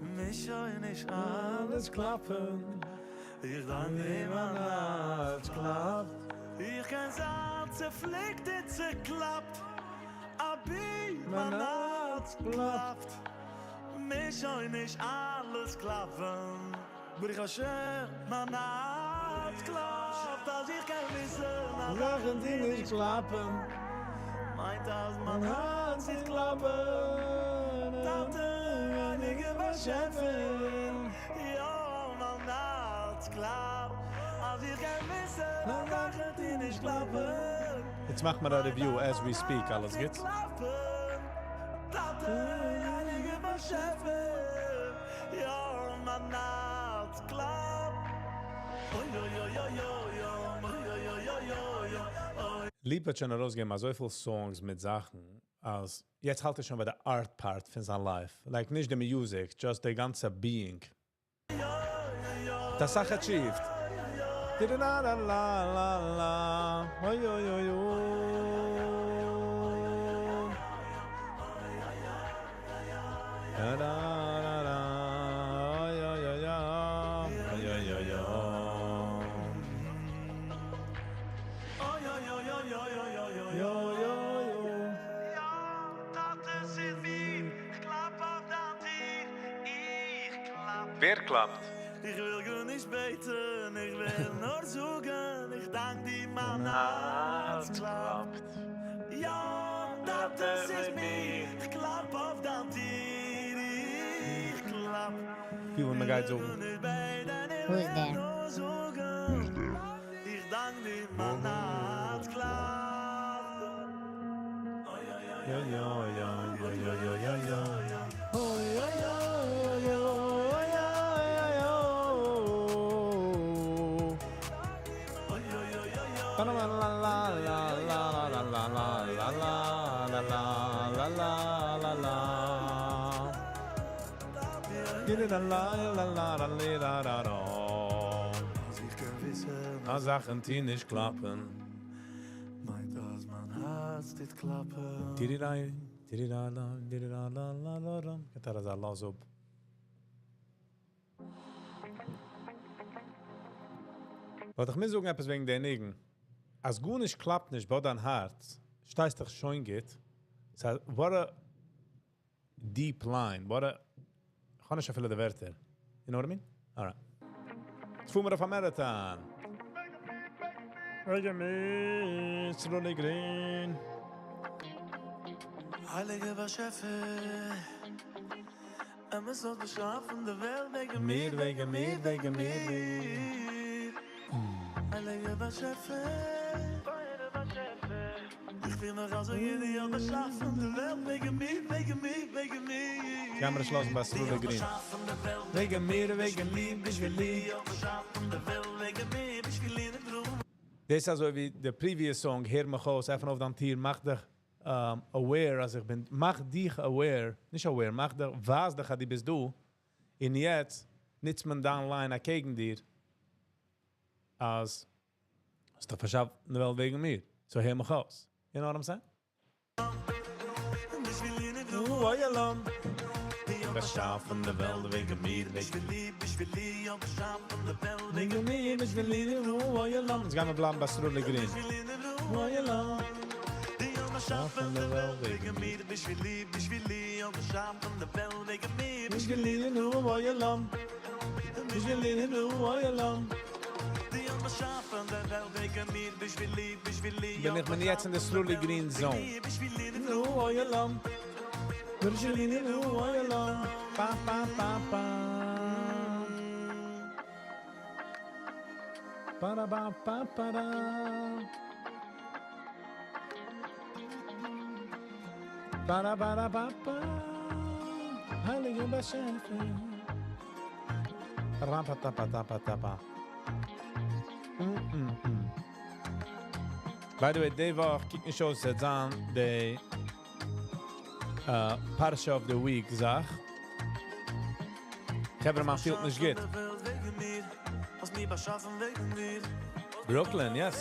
מוז שוין נישט אלעס קלאפן. איך דאנק דיר מיין הארץ קלאפט. איך קען זיין צעפליקט און צעקלאפט. אבי מיין הארץ קלאפט. מוז שוין נישט אלעס קלאפן. ברוך השם מיין הארץ קלאפט. אז איך קען וויסן אז זאכן די נישט קלאפן. מיינט אז מיין הארץ טוט קלאפן. טאטע הייליגער באשעפער. יא מיין הארץ קלאפט. אז איך קען וויסן אז זאכן די נישט קלאפן. יעצט מאכט מען א review as we speak, אלעס גוט? טאטע הייליגער באשעפער. יא מיין הארץ קלאפט. אוי אוי אוי אוי אוי אוי אוי אוי אוי אוי אוי. ליפא האט שוין ארויסגעגעבן אזויפיל songs מיט זאכן, אז יעצט האלט ער שוין ביי די art part פון זיין life. Like נישט די music, just די גאנצע being. דאס זאך achieved. La la la la la. Oy oy oy oy. La la la la. Oy oy oy oy. Oy oy oy oy. Oy oy oy oy oy oy oy oy. Yo yo yo. יא, טאטע ס'איז מיר, איך קלאפ אויף דיין טיר, איך קלאפ. ווער קלאפט? איך וויל גארנישט בעטן, איך וויל נאר זאגן, איך דאנק דיר, מיין הארץ קלאפט. יא, טאטע ס'איז מיר, איך קלאפ אויף דיין טיר, איך קלאפ. ווי ווען מען גייט זאגן. גארנישט בעטן, איך Who's וויל there? נאר זאגן, איך דאנק דיר, מיין הארץ קלאפט. Ja, ja, ja, ja, ja, ja, ja, ja. Oy, oy, oy, oy, oy, oy, oy. La la la la la la la la la la la la la la la la la. Di la la la la la la la la. אז איך קען וויסן, אז זאכן די נישט קלאפן. מיינט אז מיין הארץ טוט קלאפן. Di-di-dai, di-di-da-da, di-di-da-la-la-la-la. גייט ער אזא לאז אפ. וואס איך מוז זאגן עפעס וועגן דער ניגון. אז גארנישט קלאפט נישט ביי דיין הארץ, שטייסט דאך שוין גוט. So, what a deep line. What a... איך קען נישט אפילו די ווערטער. You know what I mean? Alright. יעצט פארן מיר אויף א marathon. וועגן מיר, Sruli Green. הייליגער באשעפער, אמת האסט באשאפן די וועלט וועגן מיר, מיר, וועגן מיר, וועגן מיר. הייליגער באשעפער, איך פיל מיך אזוי גוט, דו האסט באשאפן די וועלט וועגן מיר, וועגן מיר, וועגן מיר. קעמערע שלאסן ביי Sruli Green. וועגן מיר, וועגן מיר, בשבילי. דאס איז אזוי ווי the previous song, הער מיך אויס, עפן אויף דיין טיר, מאך דיך aware, אז איך בין, מאך דיך aware, נישט aware, מאך דיך, ווייז דיך, אז דו ביסט דא, און יעצט נוצט מען דיין line אקעגן דיר, אז האסט דאך באשאפן די וועלט וועגן מיר. So הער מיך אויס. You know what I'm saying? Oh, ja, באשאפן די וועלט וועגן מיר, וועגן וועגן מיר, בשבילי, oh, ja, יעצט גייען מיר בלייבן ביי Sruli Green. Oh, ja, באשאפן די וועלט וועגן מיר, בשבילי, בשבילי, באשאפן די וועלט וועגן מיר, בשבילי, oh, ja, בשבילי, oh, ja, באשאפן די וועלט וועגן מיר, בשבילי, בשבילי, בין איך בין יעצט אין די Sruli Green zone. Oh, ja, בשבילי, oh, ja, pa, pa, pa, pa. Pa, da, ba, pa, pa, da. Ba, da, ba, da, ba, ba. הייליגער באשעפער. Ram, pa, ta, pa, ta, pa, ta, pa. By the way, די וואך קוקט נישט אויס, ס'וועט זיין די פרשה of the week זאך. חברה, מען פילט נישט גוט. Brooklyn, yes.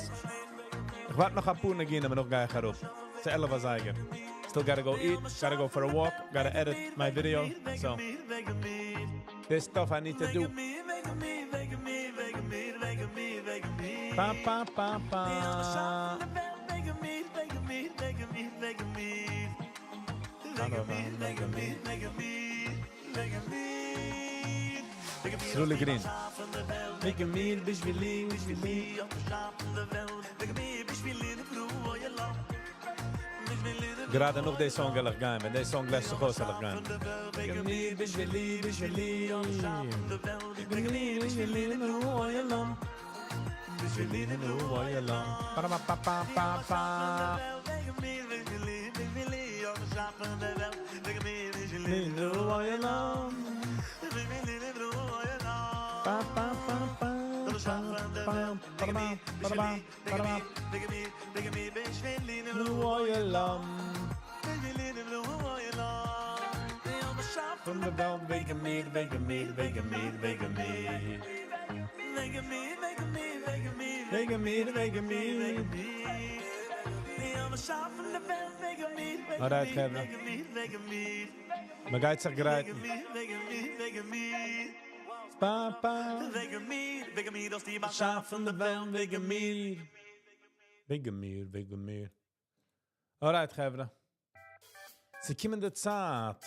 איך ווארט נאך א פאר ניגונים, אבער נאך גיי איך ארויף. ס'איז 11 אזייגער. Still gotta go eat, gotta go for a walk, gotta edit my video. So, there's stuff I need to do. Pa, pa, pa, pa. Sruli Green. וועגן מיר בשבילי בשבילי גראדע נאך די song וועל איך גיין, ווען די song לעשט זיך אויס וועל איך גיין. וועגן מיר בשבילי בשבילי וועגן מיר בשבילי בשבילי פא-פא-פא-פא-פא Alright, חברה. מען גייט זיך גרייטן. פא פא. באשאפן די וועלט וועגן מיר. וועגן מיר, וועגן מיר. Alright, חברה. ס'קומען די צייט.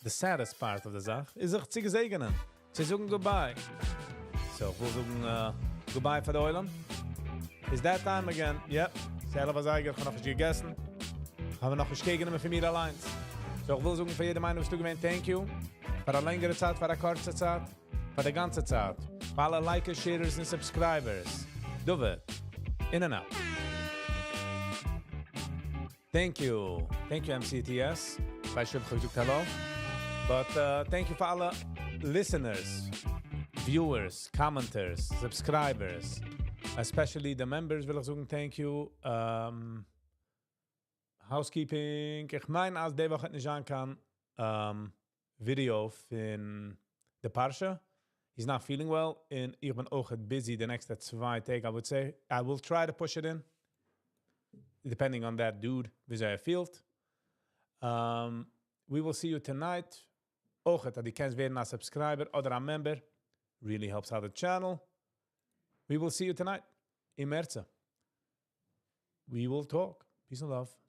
The saddest part of the זאך איז זיך צו געזעגענען. צו זאגן goodbye. So, איך וויל זאגן uh, goodbye פאר די עולם. It's that time again. Yep. ס'עלף אזייגער, איך האב נאכנישט געגעסן. איך האב נאכנישט care גענומען פון מיר אליינס. So, איך וויל זאגן פאר יעדעם איינעם וואס דא געווען, thank you. פאר א לענגערע צייט, פאר א קורצע צייט, פאר די גאנצע צייט. פאר אלע likers, sharers און subscribers. David, in and out. Thank you. Thank you, MCTS. ווייס נישט אויב איך געזאגט hello. But thank you פאר אלע listeners, viewers, commenters, subscribers. Especially the members וויל איך זאגן thank you. Housekeeping. איך מיין, אז די וואך וועט נישט זיין קיין video פון די פרשה. He's not feeling well און איך בין אויך busy the next צוויי טעג, I would say. I will try to push it in. Depending on that dude, וויאזוי ער פילט. We will see you tonight. אויך, אז דו קענסט ווערן א subscriber אדער א member. Really helps out the channel. We will see you tonight. אם ירצה. We will talk. Peace and love.